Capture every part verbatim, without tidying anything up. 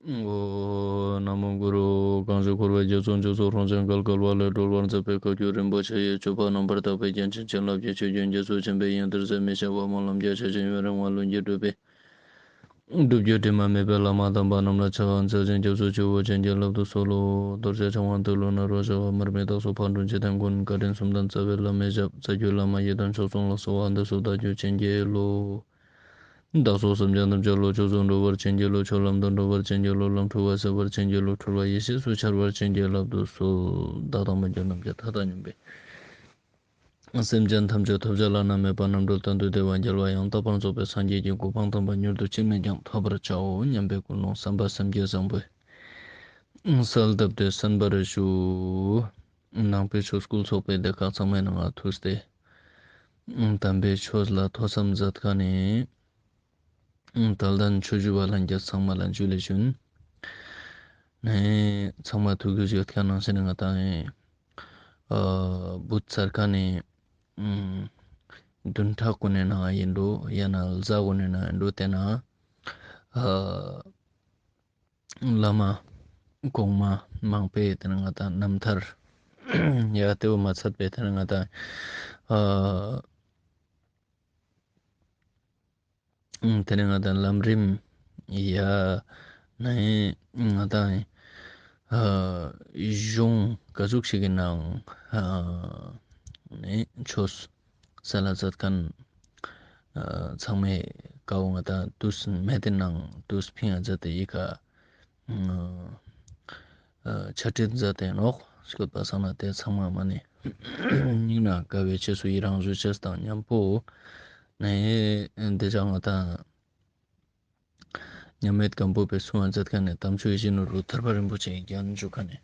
ཨོཾ། ན་མོ་གུ་རུ། གང་ཞིག་འཁོར་བའི་རྒྱ་མཚོ་མཇུག་སོགས་རང་བཞིན་འགལ་འགལ་བ་ལས་སྒྲོལ་བར་མཛད་པའི་བཀའ་བརྒྱུད་རིན་པོ་ཆེ་ཡི་སྤྱོད་པ་རྣམ་པར་དག་པའི་རྒྱན་ཅན་བྱིན་རླབས་ཀྱི་ཆུ་རྒྱུན་རྒྱ་མཚོ་ཆེན་པོའི་དབྱིངས་འདིར་ཟད་མི་ཤེས་པ་སྨོན་ལམ་རྒྱ་ཆེ་ཞིང་ཡུན་རིང་བ་ལྷུན་གྱིས་གྲུབ་པའི་སྒྲུབ་བརྒྱུད་དྲི་མ་མེད་པའི་བླ་མ་དམ་པ་རྣམས་ལ་ཕྱག་འཚལ་ཞིང་སྐྱབས་སུ་མཆིའོ། བྱིན་གྱིས་བརླབ་ཏུ་གསོལ་ལོ། རྡོ་རྗེ་འཆང་དབང་ཏེ་ལོ་ནཱ་རོ་ཞབས་དམར་མི་ཏོག་སོགས་ཕག་གྲུ་འཇིག་རྟེན་མགོན་བཀའ་དྲིན་གསུམ་ལྡན་རྩ་བའི་བླ་མའི་ཞབས། རྩ་བརྒྱུད་བླ་མ་ཡི་དམ་ཆོས་སྲུང་ལ་གསོལ་བ་འདེབས་སོ། བདག་རྒྱུད་བྱིན་གྱིས་རློབས། བདག་སོགས་སེམས་ཅན་ཐམས་ཅད་བློ་ཆོས་སུ་འགྲོ་བར་བྱིན་གྱིས་རློབས། ཆོས་ལམ་དུ་འགྲོ་བར་བྱིན་གྱིས་རློབས། ལམ་འཁྲུལ་བ་སེལ་བར་བྱིན་གྱིས་རློབས། འཁྲུལ་བ་ཡེ་ཤེས་སུ་འཆར་བར་བྱིན་གྱིས་བརླབ་ཏུ་གསོལ། བདག་དང་མ་གྱུར་ནམ་མཁའི་མཐའ་དང་མཉམ་པའི་སེམས་ཅན་ཐམས་ཅད་ཐོབ་བྱ་བླ་ན་མེད་པ་རྣམ་གྲོལ་གཏན་དུ་བདེ་བ་རྒྱལ་བ་ཡང་དག་པར་རྫོགས་པའི་སངས་རྒྱས་ཀྱི་གོ་འཕང་དམ་པ་མྱུར་དུ་ཅི་ནས་ཀྱང་ཐོབ་པར་བྱའོ་སྙམ་པའི་ཀུན་སློང་བསམ་པ་སེམས་བསྐྱེད་བཟང་པོས་གསལ་བཏབ་སྟེ་གསན་པར་ཞུ། ནང་པའི་ཆོས་སྐུལ་ཚོགས་པའི་སྡེ་ཁག་ཚང་མའི་ནང་ང་ཐུགས་ཏེ་དམ་པའི་ཆོས་ལ་ཐོས་བསམ་མཛད་མཁན་ནི་དད་ལྡན་ཆོས་ཞུ་བ་ལྷན་རྒྱས་ཚང་མ་ལ་འཇུ་ལེ་ཞུན། ནས་ཚང་མ་ཐུགས་རྒྱུས་ཡོད་མཁན་ནང་བཞིན་ང་ཏང་ཨ་བུ་ཚར་མཁན་ནི་ཨ་བདུན་ཕྲག་གུན་ནི་ནང་ཡིན་འགྲོ་ཡང་ན་ལ་ཟླ་གུན་ནི་ནང་ཡིན་འགྲོ་དེ་ན་ཨ་བླ་མ་གོང་མ་མང་པོས་དེ་ན་ང་ཏང་རྣམ་ཐར་ཡ་དེ་བོ་མ་ཚད་པའི་དེ་ན་ང་ཏང་ཨ་དེ་ནས་ང་ཏང་ལམ་རིམ་ཡ་ནས་ང་ཏང་ཨ་གཞུང་ག་ཟུག་ཞིག་གི་ནང་ཨ་ནས་ཆོས་སལ་ལ་མཛད་མཁན་ཨ་ཚང་མས་ཀ་བོ་ང་ཏང་དུས་མེད་དེ་ནང་དུས་ཕིང་ང་མཛད་དེ་ཡི་ག་ཨ་ཆ་ཁྲིད་མཛད་དེ་ནོག་སྐྱོད་པ་སང་ན་དེ་ཚང་མ་མ་ནི་སྙིང་ནས་དགའ་བའི་རྗེས་སུ་ཡི་རང་ཞུ་ཅེས་དང་མཉམ་པོ་ནས་འདི་ཅག་ང་ཏང་མཉམ་མེད་སྒམ་པོ་པའི་གསུང་བ་མཛད་མཁན་ནི་དམ་ཆོས་ཡིད་བཞིན་ནོར་བུ་ཐར་པ་རིན་པོ་ཆེའི་རྒྱན་ཞུ་མཁན་ནི་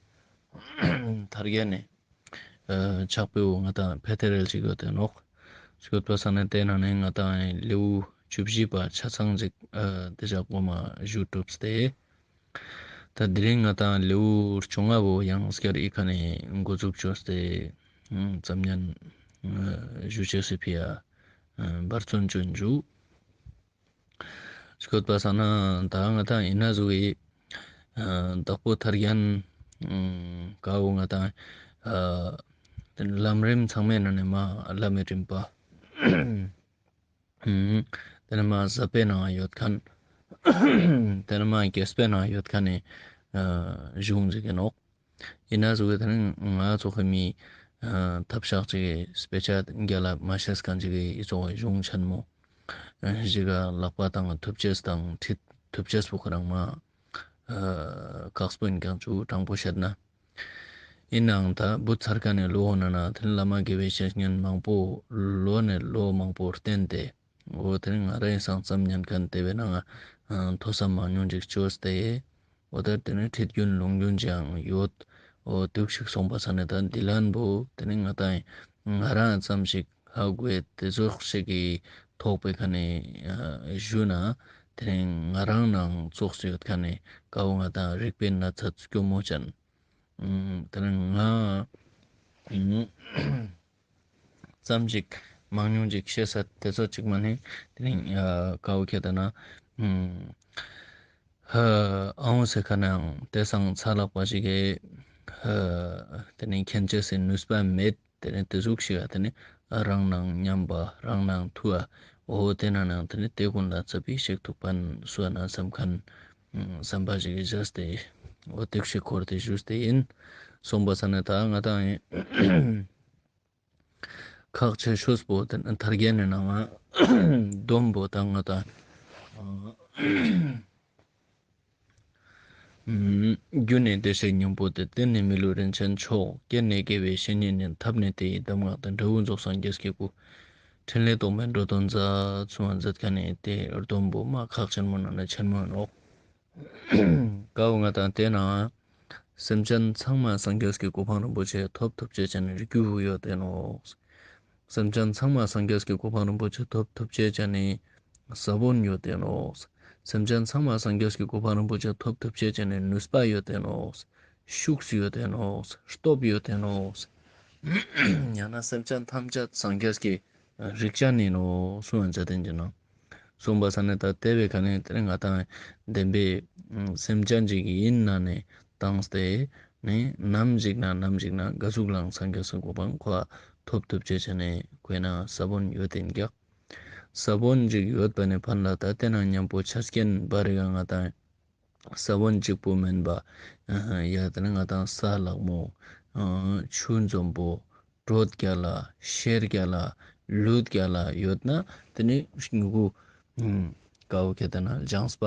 ཐར་རྒྱན་ནི་ཨ་ཕྱག་དཔེ་བོ་ང་ཏང་ཕེ་ཐེ་རེལ་ཅིག་ཡོད་དེ་ནོག་སྐྱོད་པ་སང་ན་དེ་ནང་ནས་ང་ཏང་ལེའུ་བཅུ་བཞི་པ་ཆ་ཚང་ཅིག་ཨ་དེ་ཅག་གོ་མ་ཞུ་གྲུབ་སྟེ། ད་དེ་རིང་ང་ཏང་ལེའུ་བཅོ་ལྔ་བོ་ཡང་སྐྱར་ཨི་ཁ་ནས་འགོ་འཛུགས་བཅོས་ཏེ་ཨ་ཙམ་ཉན་ཨ་ཞུ་ཅེས་སི་ཕི་ཡ་ཨ་འབད་བརྩོན་བཅོན་ཞུ། སྐྱོད་པ་སང་ན་ད་ང་ཏང་ཡིན་ན་ཟུག་གི་ཨ་དྭགས་པོ་ཐར་རྒྱན་ཨ་ཀ་བོ་ང་ཏང་ཨ་ལམ་རིམ་ཚང་མའི་ནང་ནས་མ་བླ་མའི་རིམ་པ་ཨ་དེ་ནས་མ་ཟབ་པའི་ནང་ཡོད་མཁན་དེ་ནས་མ་རྒྱས་པའི་ནང་ཡོད་མཁན་ནི་ཨ་གཞུང་ཅིག་ཡིན་ནོག་ཡིན་ན་ཟུག་གི་དེ་ནི་ང་ཚོ་གི་མི་ཨ་ཐབས་ཤག་ཅིག་གི་དཔེ་ཆ་རྒྱ་ལ་མ་ཤེས་མཁན་ཅིག་གི་ཨི་ཚོ་གི་གཞུང་ཆེན་མོ་ཨ་ཞིག་ག་ལག་པ་བཏང་ཐུབ་ཅེས་དང་ཁྲིད་ཐུབ་ཅེས་པོ་ཁོ་རང་མ་ཨ་ཁག་པོ་ཡིན་ཀྱང་ཅུ་དྲང་པོ་བཤད་ན། ཡིན་ནའང་ད་བུ་ཚར་མཁན་ནི་ལོ་འོ་ན་ན་དེ་ནི་བླ་མ་དགེ་བའི་བཤེས་གཉེན་མང་པོ་ལོ་ནས་ལོ་མང་པོ་བསྟེན་ཏེ་འོ་དེ་ནི་ང་རང་ཡི་སང་ཙམ་ཉན་མཁན་དེ་བས་ན་ང་ཨ་ཐོས་བསམ་མང་ཉུང་ཅིག་བཅོས་ཏེ། འོ་ད་དེ་ནི་ཁྲིད་རྒྱུན་ལུང་རྒྱུན་ཅིག་ཡང་ཡོད། འོ་དུག་ཞིག་སོང་པ་ས་ནས་ད་འདི་ལན་པོ་དེ་ནི་ང་ཏང་ང་རང་ཙམ་ཞིག་ཧ་གོ་དེ་ཙོགས་ཞིག་གི་ཐོག་པའི་ཁ་ནས་ཨ་ཞུ་ན་དེ་ནི་ང་རང་ནང་ཙོགས་སུ་ཡོད་ཁ་ནས་ཀ་བོ་ང་ཏང་རིག་པའི་ན་ཚ་སྐྱོ་མོ་ཅན། ཨ་དེ་ནི་ང་ཨ་ཙམ་ཅིག་མང་ཉུང་ཅིག་ཤེས་ས་དེ་ཚོ་ཅིག་མ་ནི་དེ་ནི་ཨ་ཀ་བོ་ཁྱེད་ད་ན་ཨ་ཨ་འོ་ཟེར་ཁ་ནའང་དེ་སང་ཚ་ལག་པ་ཞིག་གི་ཨ་དེ་ནི་མཁྱེན་ཅེས་སི་ནུས་པ་མེད། དེ་ནི་དེ་ཟུག་ཞིག་ཨ་དེ་ནི་རང་ནང་མཉམ་པ་རང་ནང་ཐུ་ཨ་འོ་དེ་ན་ནང་དེ་ནི་དེ་ཀུན་ལ་ཙ་པིག་ཞིག་ཐུག་པ་སུ་ཨ་ན་བསམ་མཁན་བསམ་པ་ཞིག་གི་བཞག་སྟེ་འོ་དེ་ཞིག་འཁོར་ཏེ་ཞུས་ཏེ་ཡིན། སོང་པ་ས་ནས་ད་ང་ཏང་ཡིན། ཁག་ཆེ་ཤོས་པོ་དེ་ནི་ཐར་རྒྱན་ནི་ནང་ང་སྡོམ་པོ་དང་ང་ཏང་ཨ་རྒྱུ་ནི་བདེ་གཤེགས་སྙིང་པོ་སྟེ། རྟེན་ནི་མི་ལུས་རིན་ཆེན་མཆོག་རྐྱེན་ནི་དགེ་བའི་བཤེས་གཉེན་ཡིན། ཐབས་ནི་དེ་ཡི་གདམས་ངག་སྟེ། འབྲས་བུ་རྫོགས་སངས་རྒྱས་ཀྱི་སྐུ། ཕྲིན་ལས་རྟོག་མེད་འགྲོ་དོན་མཛད། གསུང་བ་མཛད་མཁན་ནི་དེ་སྡོམ་པོ་མ་ཁག་ཆེན་མོ་ནང་ནས་ཆེན་མོ་ཡིན་ནོག་ཀ་བོ་ང་ཏང་དེ་ན་སེམས་ཅན་ཚང་མ་སངས་རྒྱས་ཀྱི་གོ་འཕང་རིན་པོ་ཆེ་ཐོབ་ཐུབ་ཅེས་ཅན་རྒྱུ་ཡོད་དེ་ནོག་སེམས་ཅན་ཚང་མ་སངས་རྒྱས་ཀྱི་གོ་འཕང་རིན་པོ་ཆེ་ཐོབ་ཐུབ་ཅེས་ཅན་ནི་ས་བོན་ཡོད་དེ་ནོག་སེམས་ཅན་ཚང་མ་སངས་རྒྱས་ཀྱི་གོ་འཕང་རིན་པོ་ཆེ་ཐོབ་ཐུབ་ཅེས་ཅན་ནི་ནུས་པ་ཡོད་དེ་ནོག་ཤུགས་ཡོད་དེ་ནོག་སྟོབས་ཡོད་དེ་ནོག་ཡང་ན་སེམས་ཅན་ཐམས་ཅད་སངས་རྒྱས་ཀྱི་རིགས་ཅན་ཡིན་ནོག་གསུང་བ་མཛད་དེ་ཡིན་ནོག་གསུངས་པ་ས་ནི་ད་དེ་བའི་ཁ་ནས་དེ་ནི་ང་ཏང་བདེན་པའི་སེམས་ཅན་ཅིག་ཡིན་ན་ནི་བཏང་སྟེ་ནི་ནམ་ཞིག་ན་ནམ་ཞིག་ན་ག་ཟུག་ལའང་སངས་རྒྱས་སི་གོ་འཕང་ཁོ་ཐོབ་ཐུབ་ཅེས་ཆ་ནས་ཁོ་ན་ས་བོན་ཡོད་དེ་ཀྱག། ས་བོན་ཅིག་ཡོད་པ་ནི་ཕན་ལ་ད་དེ་ན་མཉམ་པོ་ཆ་རྐྱེན་བར་རི་ག་ང་ཏང་ས་བོན་གཅིག་པུ་མིན་པ་ཡ་དེ་ནི་ང་ཏང་ས་ལྷག་མོ་ཆུ་འཛོམས་པོ་དྲོད་རྒྱལ་ལ་ཤེལ་རྒྱལ་ལ་ལུད་རྒྱལ་ལ་ཡོད་ན་དེ་ནི་མྱུ་གུ་ཀའོ་ཁེ་ཏེ་ན་ལྗང་སྤ་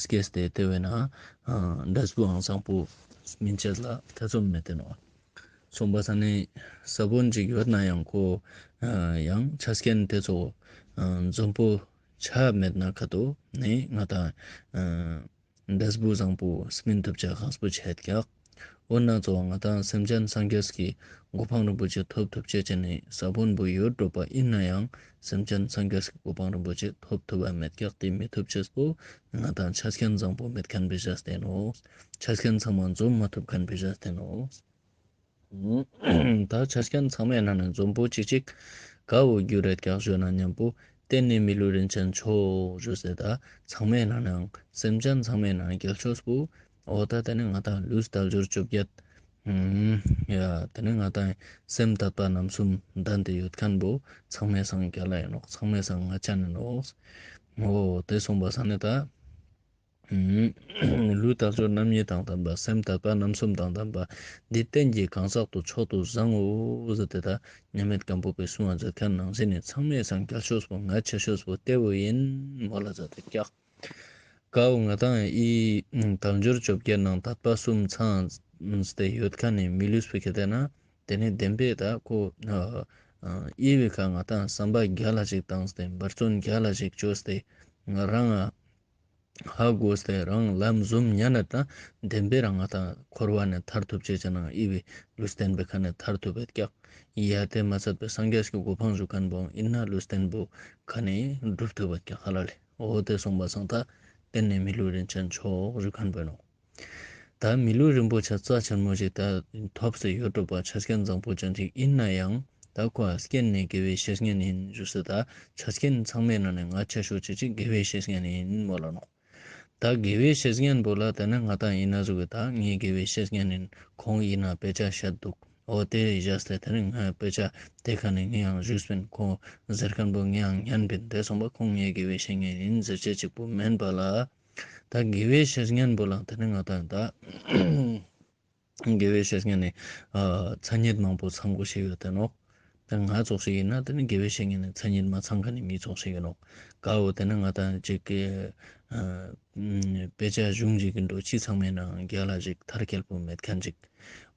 སྐྱེས་ཏེ་དེ་བས་ན་འབྲས་བུའང་བཟང་པོ་སྨིན་ཅེས་ལ་ཐེ་ཚོམ་མེད་དེ་ནོག། གསུངས་པ་ས་ནི་ས་བོན་ཅིག་ཡོད་ན་ཡང་ཁོ་ཡང་ཆ་རྐྱེན་དེ་ཚོ་འཛོམས་པོ་ཆ་མེད་ན་ཁ་ཏོ་ནི་ང་ཏང་འབྲས་བུ་བཟང་པོ་སྨིན་ཐུབ་ཅེས་ཁག་པོ་ཆེད་ཀྱག། འོ་ན་ཚོ་ང་ཏང་སེམས་ཅན་སངས་རྒྱས་ཀྱི་གོ་འཕང་རིན་པོ་ཆེ་ཐོབ་ཐུབ་ཅེས་ཆ་ནི་ས་བོན་པོ་ཡོད་འགྲོ་པ་ཡིན་ན་ཡང་སེམས་ཅན་སངས་རྒྱས་ཀྱི་གོ་འཕང་རིན་པོ་ཆེ་ཐོབ་ཐུབ་པ་མེད་ཀྱག། དེ་མི་ཐུབ་ཅེས་པོ་ང་ཏང་ཆ་རྐྱེན་བཟང་པོ་མེད་མཁན་པའི་ཆ་རྐྱེན་ཚང་མ་འཛོམས་མ་ཐུབ་མཁན་པའི་ཆ་རྐྱེན་ནོག། ད་ཆ་རྐྱེན་ཚང་མའི་ནང་ནས་འཛོམས་པོ་གཅིག་གཅིག་ག་བོ་རྒྱུ་རེད་ཀྱག་ཞུ་ན་མཉམ་པོ་བརྟེན་ནས་མི་ལུས་རིན་ཆེན་མཆོག་ཞུ་སྟེ་ད་ཚང་མའི་ནང་ནས་སེམས་ཅན་ཚང་མའི་ནང་རྒྱལ་ཤོས་པོ་འོ་ད་དེ་ནི་ང་ཏང་ལུས་དལ་འབྱོར་བཅོ་བརྒྱད་ཡ་དེ་ནི་ང་ཏང་སེམས་དད་པ་རྣམ་གསུམ་ལྡན་ཏེ་ཡོད་མཁན་པོ་ཚང་མའི་སང་རྒྱལ་ལ་ཡིན་ནོག། ཚང་མའི་སང་ང་ཅན་ཡིན་ནོག། འོ་དེ་གསུངས་པ་ས་ནི་ད་ལུས་དལ་འབྱོར་རྣམ་གཉིས་དང་ལྡན་པ། སེམས་དད་པ་རྣམ་གསུམ་དང་ལྡན་པ། འདི་རྟེན་གྱི་གང་ཟག་ཏུ་མཆོག་ཏུ་བཟང་ངོ་ཟེར་ཏེ་ད་མཉམ་མེད་སྒམ་པོ་པའི་གསུང་བ་མཛད་མཁན་ནང་བཞིན་ནི་ཚང་མའི་སང་རྒྱལ་ཤོས་པོ་ང་ཆེ་ཤོས་པོ་དེ་བོ་ཡིན་མོལ་ལ་མཛད་དེ་ཀྱག། ཀ་བོ་ང་ཏང་ཨི་དལ་འབྱོར་བཅོ་བརྒྱད་ནང་དད་པ་གསུམ་ཚང་སྟེ་ཡོད་མཁན་ནི་མི་ལུས་པོ་ཁེ་ཏེ་ན་དེ་ནི་བདེན་པའི་ད་ཁོ་ཨི་བའི་ཁ་ང་ཏང་བསམ་པ་རྒྱལ་ལ་ཞིག་བཏང་སྟེ་འབད་བརྩོན་རྒྱལ་ལ་ཞིག་བཅོས་ཏེ་ང་རང་ང་ཧ་གོ་སྟེ་རང་ལམ་ཟུམ་ཉན་ན་ད་བདེན་པའི་རང་ང་ཏང་འཁོར་བ་ནས་ཐར་ཐུབ་ཅེས་ཆ་ན་ཨི་བའི་ལུས་རྟེན་པའི་ཁ་ནས་ཐར་ཐུབ་པའི་ཀྱག། ཡ་དེ་མ་ཚད་པའི་སངས་རྒྱས་ཀྱི་གོ་འཕང་ཞུ་མཁན་པོ་ཨིན་ན་ལུས་རྟེན་པོ་ཁ་ནས་འགྲུབ་ཐུབ་པའི་ཀྱག་ཧ་ལ་ལེ། འོ་དེ་གསུངས་པ་སང་ད་བརྟེན་ནས་མི་ལུས་རིན་ཆེན་མཆོག་ཞུ་མཁན་པོ་ནོག། ད་མི་ལུས་རིན་པོ་ཆེ་རྩ་ཆེན་མོ་ཞིག་ད་ཐོབ་སྟེ་ཡོད་འགྲོ་པ་ཆ་རྐྱེན་བཟང་པོ་ཅན་ཅིག་ཡིན་ན་ཡང་ད་ཁོ་རྐྱེན་ནི་དགེ་བའི་བཤེས་གཉེན་ཡིན་ཞུ་སྟེ་ད་ཆ་རྐྱེན་ཚང་མའི་ནང་ནས་ང་ཆེ་ཤོས་ཅིག་ཅིག་དགེ་བའི་བཤེས་གཉེན་ཡིན་མོལ་ལ་ནོག། ད་དགེ་བའི་བཤེས་གཉེན་པོ་ལ་དེ་ནི་ང་ཏང་ཡིན་ན་ཟུག་གི་ད་ངའི་དགེ་བའི་བཤེས་གཉེན་ཡིན་ཁོང་ཡིན་ན་དཔེ་ཆ་བཤད་འདུག། འོ་དེ་བཞག་སྟེ་དེ་ནི་ང་དཔེ་ཆ་དེ་ཁ་ནས་ངས་ཡང་ཞུས་པིན། ཁོང་ཟེར་མཁན་པོ་ངས་ཡང་ཉན་པིན། དེ་སོང་པ་ཁོང་ངའི་དགེ་བའི་བཤེས་གཉེན་ཡིན་ཟེར་ཅེས་གཅིག་པོ་མེན་པ་ལ། ད་དགེ་བའི་བཤེས་གཉེན་པོ་ལ་དེ་ནི་ང་ཏང་ད་དགེ་བའི་བཤེས་གཉེན་ནི་མཚན་ཉིད་མང་པོ་ཚང་དགོས་ཤེས་ཡོད་དེ་ནོག། ད་ང་ཙོགས་ཤིག་ཡིན་ན་དེ་ནི་དགེ་བའི་བཤེས་གཉེན་ནི་མཚན་ཉིད་མ་ཚང་མཁན་ནི་མི་ཙོགས་ཤིག་ཡིན་ནོག། ཀ་བོ་དེ་ནི་ང་ཏང་ཅིག་གི་དཔེ་ཆ་གཞུང་ཅིག་གི་འགྲོ་ཅི་ཚང་མའི་ནང་རྒྱལ་ལ་ཅིག་མཐར་འཁྱོལ་པོ་མེད་མཁན་ཅིག།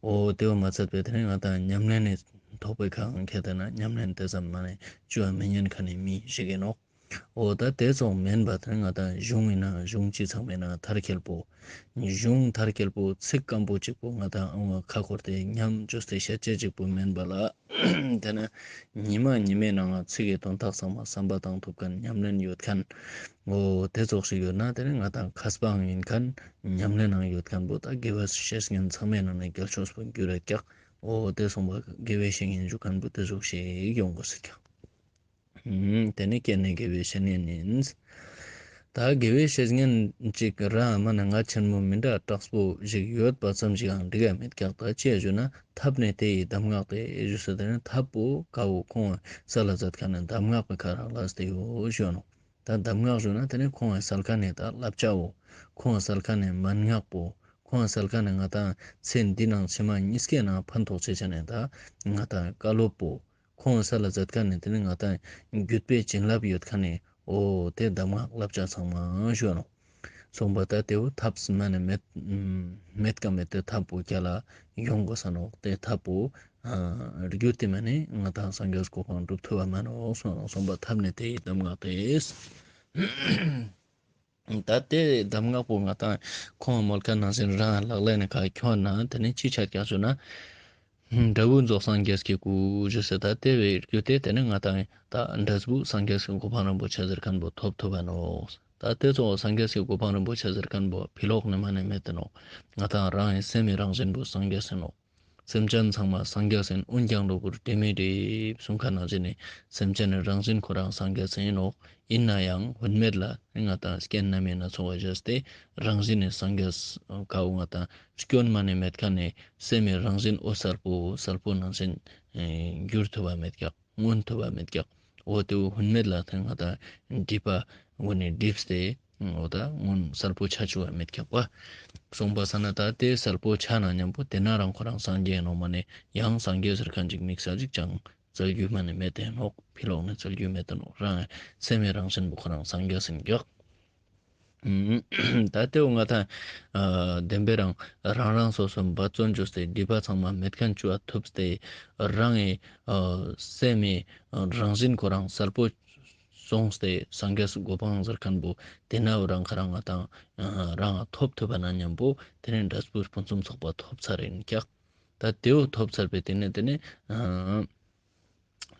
འོ་དེ་བོ་མ་ཚད་པའི་དེ་ནི་ང་ཏང་ཉམས་ལེན་ནི་ཐོག་པའི་ཁ་ཁེ་ཏེ་ན་ཉམས་ལེན་དེ་ཙམ་མ་ནས་བཅུ་བ་མི་ཉན་མཁན་ནི་མི་ཞིག་ཡིན་ནོག། འོ་ད་དེ་ཙོགས་མེན་པ་དེ་ང་ཏང་གཞུང་ཡིན་ན་གཞུང་ཅི་ཚང་མའི་ནང་མཐར་འཁྱོལ་པོ། གཞུང་མཐར་འཁྱོལ་པོ་ཚིག་སྐམ་པོ་གཅིག་པོ་ང་ཏང་ཨང་ཁ་འཁོར་ཏེ་ཉམས་བཅོས་ཏེ་བཤད་ཅེས་གཅིག་པོ་མེན་པ་ལ། དེ་ན་ཉི་མ་ཉི་མའི་ནང་ཚིག་གི་དོན་དག་ཚང་མ་བསམ་པ་བཏང་ཐུབ་མཁན་ཉམས་ལེན་ཡོད་མཁན། འོ་དེ་ཙོགས་ཤིག་ཡོད་ན་དེ་ནི་ང་ཏང་མཁས་པའང་ཡིན་མཁན་ཉམས་ལེན་ནང་ཡོད་མཁན་པོ་ད་དགེ་བའི་བཤེས་གཉེན་ཚང་མའི་ནང་ནས་རྒྱལ་ཤོས་པོ་འགྱུར་རེད་ཀྱག། འོ་དེ་སོང་པ་དགེ་བའི་བཤེས་གཉེན་ཞུ་མཁན་པོ་དེ་ཙོགས་ཤིག་ཡོང་དགོས་ཟེར་ཀྱག། ཨུམ། དེ་ནི་རྐྱེན་ནི་དགེ་བའི་བཤེས་གཉེན་ཡིན། ད་དགེ་བའི་བཤེས་གཉེན་ཅིག་ར་མ་ན་ང་ཆེན་མོ་མི་འདྲ་དྲག་པོ་ཞིག་ཡོད་པ་ཙམ་ཞིག་ཡང་འགྲིག་ག་མེད་ཀྱག། ད་ཅི་ཞུ་ན་ཐབས་ནི་དེ་ཡི་གདམས་ངག་སྟེ་ཞུ་ས་དེ་ནི་ཐབས་པོ་ཀ་བོ་ཁོང་སལ་ལ་མཛད་མཁན་ནི་གདམས་ངག་པའི་ཁ་རག་ལས་ཏེ་ཡོད་ཞུ་ནོག། ད་གདམས་ངག་ཞུ་ན་དེ་ནི་ཁོང་སལ་མཁན་ནི་ད་བསླབ་བྱ་བོ། ཁོང་སལ་མཁན་ནི་མན་ངག་པོ། ཁོང་སལ་མཁན་ནི་ང་ཏང་ཚེ་འདི་ནང་ཕྱི་མ་གཉིས་ཀའི་ནང་ཕན་ཐོགས་ཆེ་ཆ་ནི་ད་ང་ཏང་བཀའ་སློབ་པོ། ཁོང་སལ་ལ་མཛད་མཁན་ནི་དེ་ནི་ང་ཏང་བརྒྱུད་པའི་བྱིན་རླབས་ཡོད་མཁན་ནི་འོ་དེ་གདམས་ངག་བསླབ་བྱ་ཚང་མ་ཞུ་ནོག། སོང་པ་ད་དེ་བོ་ཐབས་མ་ནི་མེད་མེད་ཀ་མེད་དེ་ཐབས་པོ་རྒྱལ་ལ་ཡོང་དགོས་ས་ནོག། དེ་ཐབས་པོ་རྒྱུད་དེ་མ་ནི་ང་ཏང་སངས་རྒྱས་གོ་འཕང་འགྲུབ་ཐུབ་པ་མ་ནོག་སོང་ནོག། སོང་པ་ཐབས་ནི་དེ་ཡི་གདམས་ངག་སྟེ། ད་དེ་གདམས་ངག་པོ་ང་ཏང་ཁོང་མོལ་མཁན་ནང་བཞིན་རང་ལག་ལེན་ནི་ཁ་ཁྱོང་ན་དེ་ནི་ཅི་ཆ་ཀྱག་ཞུ་ན། འབྲས་བུ་རྫོགས་སངས་རྒྱས་ཀྱི་སྐུ་ཞུ་ས་ད་དེ་བའི་རྒྱུ་དེ་དེ་ནི་ང་ཏང་ད་འབྲས་བུ་སངས་རྒྱས་ཀྱི་གོ་འཕང་རིན་པོ་ཆེ་ཟེར་མཁན་པོ་ཐོབ་ཐུབ་པ་ནོག། ད་དེ་ཚོ་སངས་རྒྱས་ཀྱི་གོ་འཕང་རིན་པོ་ཆེ་ཟེར་མཁན་པོ་ཕི་ལོག་ནི་མ་ནི་མེད་དེ་ནོག། ང་ཏང་རང་ཡི་སེམས་ཡི་རང་བཞིན་པོ་སངས་རྒྱས་ཟེར་ནོག། སེམས་ཅན་ཚང་མ་སངས་རྒྱས་ཡིན། འོན་ཀྱང་གློ་བུར་དྲི་མས་སྒྲིབ་གསུངས་ཁན་ནང་བཞིན་ནི་སེམས་ཅན་ནི་རང་བཞིན་ཁོ་རང་སངས་རྒྱས་ཡིན་ནོག། ཡིན་ན་ཡང་ཧུན་མེད་ལ་ང་ཏང་རྐྱེན་སྣ་མིན་སྣ་ཚོགས་པ་བྱས་ཏེ་རང་བཞིན་ནི་སངས་རྒྱས་ཀ་བོ་ང་ཏང་སྐྱོན་མ་ནེ་མེད་ཁན་ནི་སེམས་མི་རང་བཞིན་འོ་གསལ་པོ་གསལ་པོ་ནང་བཞིན་འགྱུར་ཐུབ་པ་མེད་ཀྱག། མངོན་ཐུབ་པ་མེད་ཀྱག། འོ་དེ་བོ་ཧུན་མེད་ལ་ང་ཏང་སྒྲིབ་པ་ཀུན་ནི་སྒྲིབས་ཏེ་འོ་ད་མངོན་གསལ་པོ་ཆ་ཆུག་པ་མེད་ཀྱག་པ། སོང་པ་ས་ན་ད་དེ་གསལ་པོ་ཆ་ན་མཉམ་པོ་དེ་ན་རང་ཁོ་རང་སངས་རྒྱས་ཡིན་ནོག། མ་ནེ་ཡང་སངས་རྒྱས་ཟེར་ཁན་ཅིག་དམིགས་བསལ་ཅིག་ཅང་བཙལ་རྒྱུ་མ་ནེ་མེད་དེ་ནོག། ཕི་ལོགས་ནེ་བཙལ་རྒྱུ་མེད་དེ་ནོག། རང་སེམས་མི་རང་བཞིན་པོ་ཁོ་རང་སངས་རྒྱས་ཡིན་ཀྱག། ད་དེ་བོ་ང་ཏང་བདེན་པའི་རང་རང་རང་སོ་སོ་འབད་བརྩོན་བཅོས་ཏེ་སྒྲིབ་པ་ཚང་མ་མེད་ཁན་བཅོ་བ་ཐུབ་སྟེ་རང་གི་སེམས་མི་རང་བཞིན་ཁོ་རང་གསལ་པོ་སོང་སྟེ་སངས་རྒྱས་གོ་འཕང་ཟེར་ཁན་བོ་དེ་ན་བོ་རང་ཁ་རང་ང་ཏང་རང་ཐོབ་ཐུབ་པ་ན་མཉམ་པོ་དེ་ནེ་འབྲས་བུ་ཕུན་སུམ་ཚོགས་པ་ཐོབ་ཚར་ཡིན་ཀྱག། ད་དེ་བོ་ཐོབ་ཚར་བའི་དེ་ནེ་དེ་ནེ་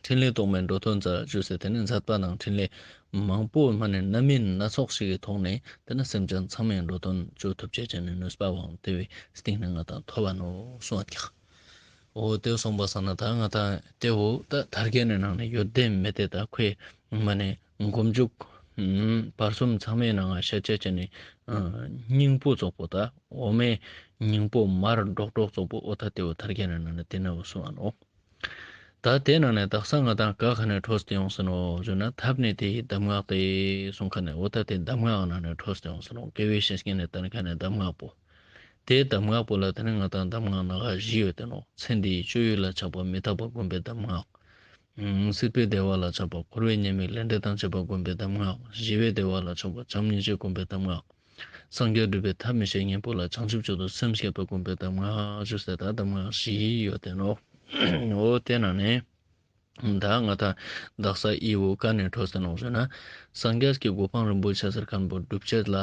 འཕྲིན་ལས་ཐོགས་མེད་འགྲོ་དོན་མཛད་ཞུས་ཏེ་དེ་ནེ་མཛད་པ་དང་འཕྲིན་ལས་མང་པོ་མ་ནེ་སྣ་མིན་སྣ་ཚོགས་ཤིག་གི་ཐོག་ནེ་དེ་ནེ་སེམས་ཅན་ཚང་མའི་འགྲོ་དོན་བཅོ་ཐུབ་ཅེས་ཅན་ནི་ནུས་པ་བོ་དེ་བོའི་སྟེང་ནེ་ང་ཏང་ཐོབ་པ་ནོག་གསུངས་པ་ཀྱག། འོ་དེ་སོང་པ་ས་ན་ད་ང་ཏང་དེ་བོ་ད་ཐར་རྒྱན་ནི་ནང་ནེ་ཡོད་དེ་མེད་དེ་ད་ཁོའི་མ་ནེ་མགོ་མཇུག་བར་གསུམ་ཚང་མའི་ནང་ང་ཤད་ཅེས་ཅན་ནི་སྙིང་པོ་ཙོགས་པོ་ད་འོ་མའི་སྙིང་པོ་མར་སྒྲོག་སྒྲོག་ཙོགས་པོ་འོ་ད་དེ་བོ་ཐར་རྒྱན་ནི་ནང་ནེ་དེ་ན་བོ་གསུངས་པ་ནོག། ད་དེ་ནང་ནེ་དག་ས་ང་ཏང་ག་ཁ་ནེ་འཕྲོས་ཏེ་ཡོང་ས་ནོག་ཞུ་ན་ཐབས་ནི་དེ་ཡི་གདམས་ངག་སྟེ་གསུངས་ཁན་ནི་འོ་ད་དེ་གདམས་ངག་ནང་ནེ་འཕྲོས་ཏེ་ཡོང་ས་ནོག། དགེ་བའི་བཤེས་གཉེན་ནི་བསྟན་ཁན་ནི་གདམས་ངག་པོ། དེ་གདམས་ངག་པོ་ལ་དེ་ནེ་ང་ཏང་གདམས་ངག་སྣ་ཁ་བཞི་ཡོད་དེ་ནོག། ཚེ་འདིའི་སྤྱོད་ཡུལ་ལ་ཆགས་པ་མི་རྟག་པ་བསྒོམ་པའི་གདམས་ངག། སྲིད་པའི་བདེ་བ་ལ་ཆགས་པ་འཁོར་བའི་ཉེས་དམིགས་ལས་འབྲས་དང་བཅས་པ་བསྒོམ་པའི་གདམས་ངག། ཞི་བའི་བདེ་བ་ལ་ཆགས་པ་བྱམས་སྙིང་རྗེ་བསྒོམ་པའི་གདམས་ངག། སངས་རྒྱས་སྒྲུབ་པའི་ཐབས་མི་ཤེས་གཉེན་པོ་ལ་བྱང་ཆུབ་མཆོག་ཏུ་སེམས་བསྐྱེད་པ་བསྒོམ་པའི་གདམས་ངག་ཞུས་ཏེ་ད་གདམས་ངག་བཞི་ཡོད་དེ་ནོག། འོ་དེ་ནང་ནེ་ད་ང་ཏང་དག་ས་འི་བོ་ག་ནེ་འཕྲོས་ཏེ་ནོག་ཞུ་ན་སངས་རྒྱས་ཀྱི་གོ་འཕང་རིན་པོ་ཆེ་ཟེར་ཁན་བོ་སྒྲུབ་ཅེས་ལ་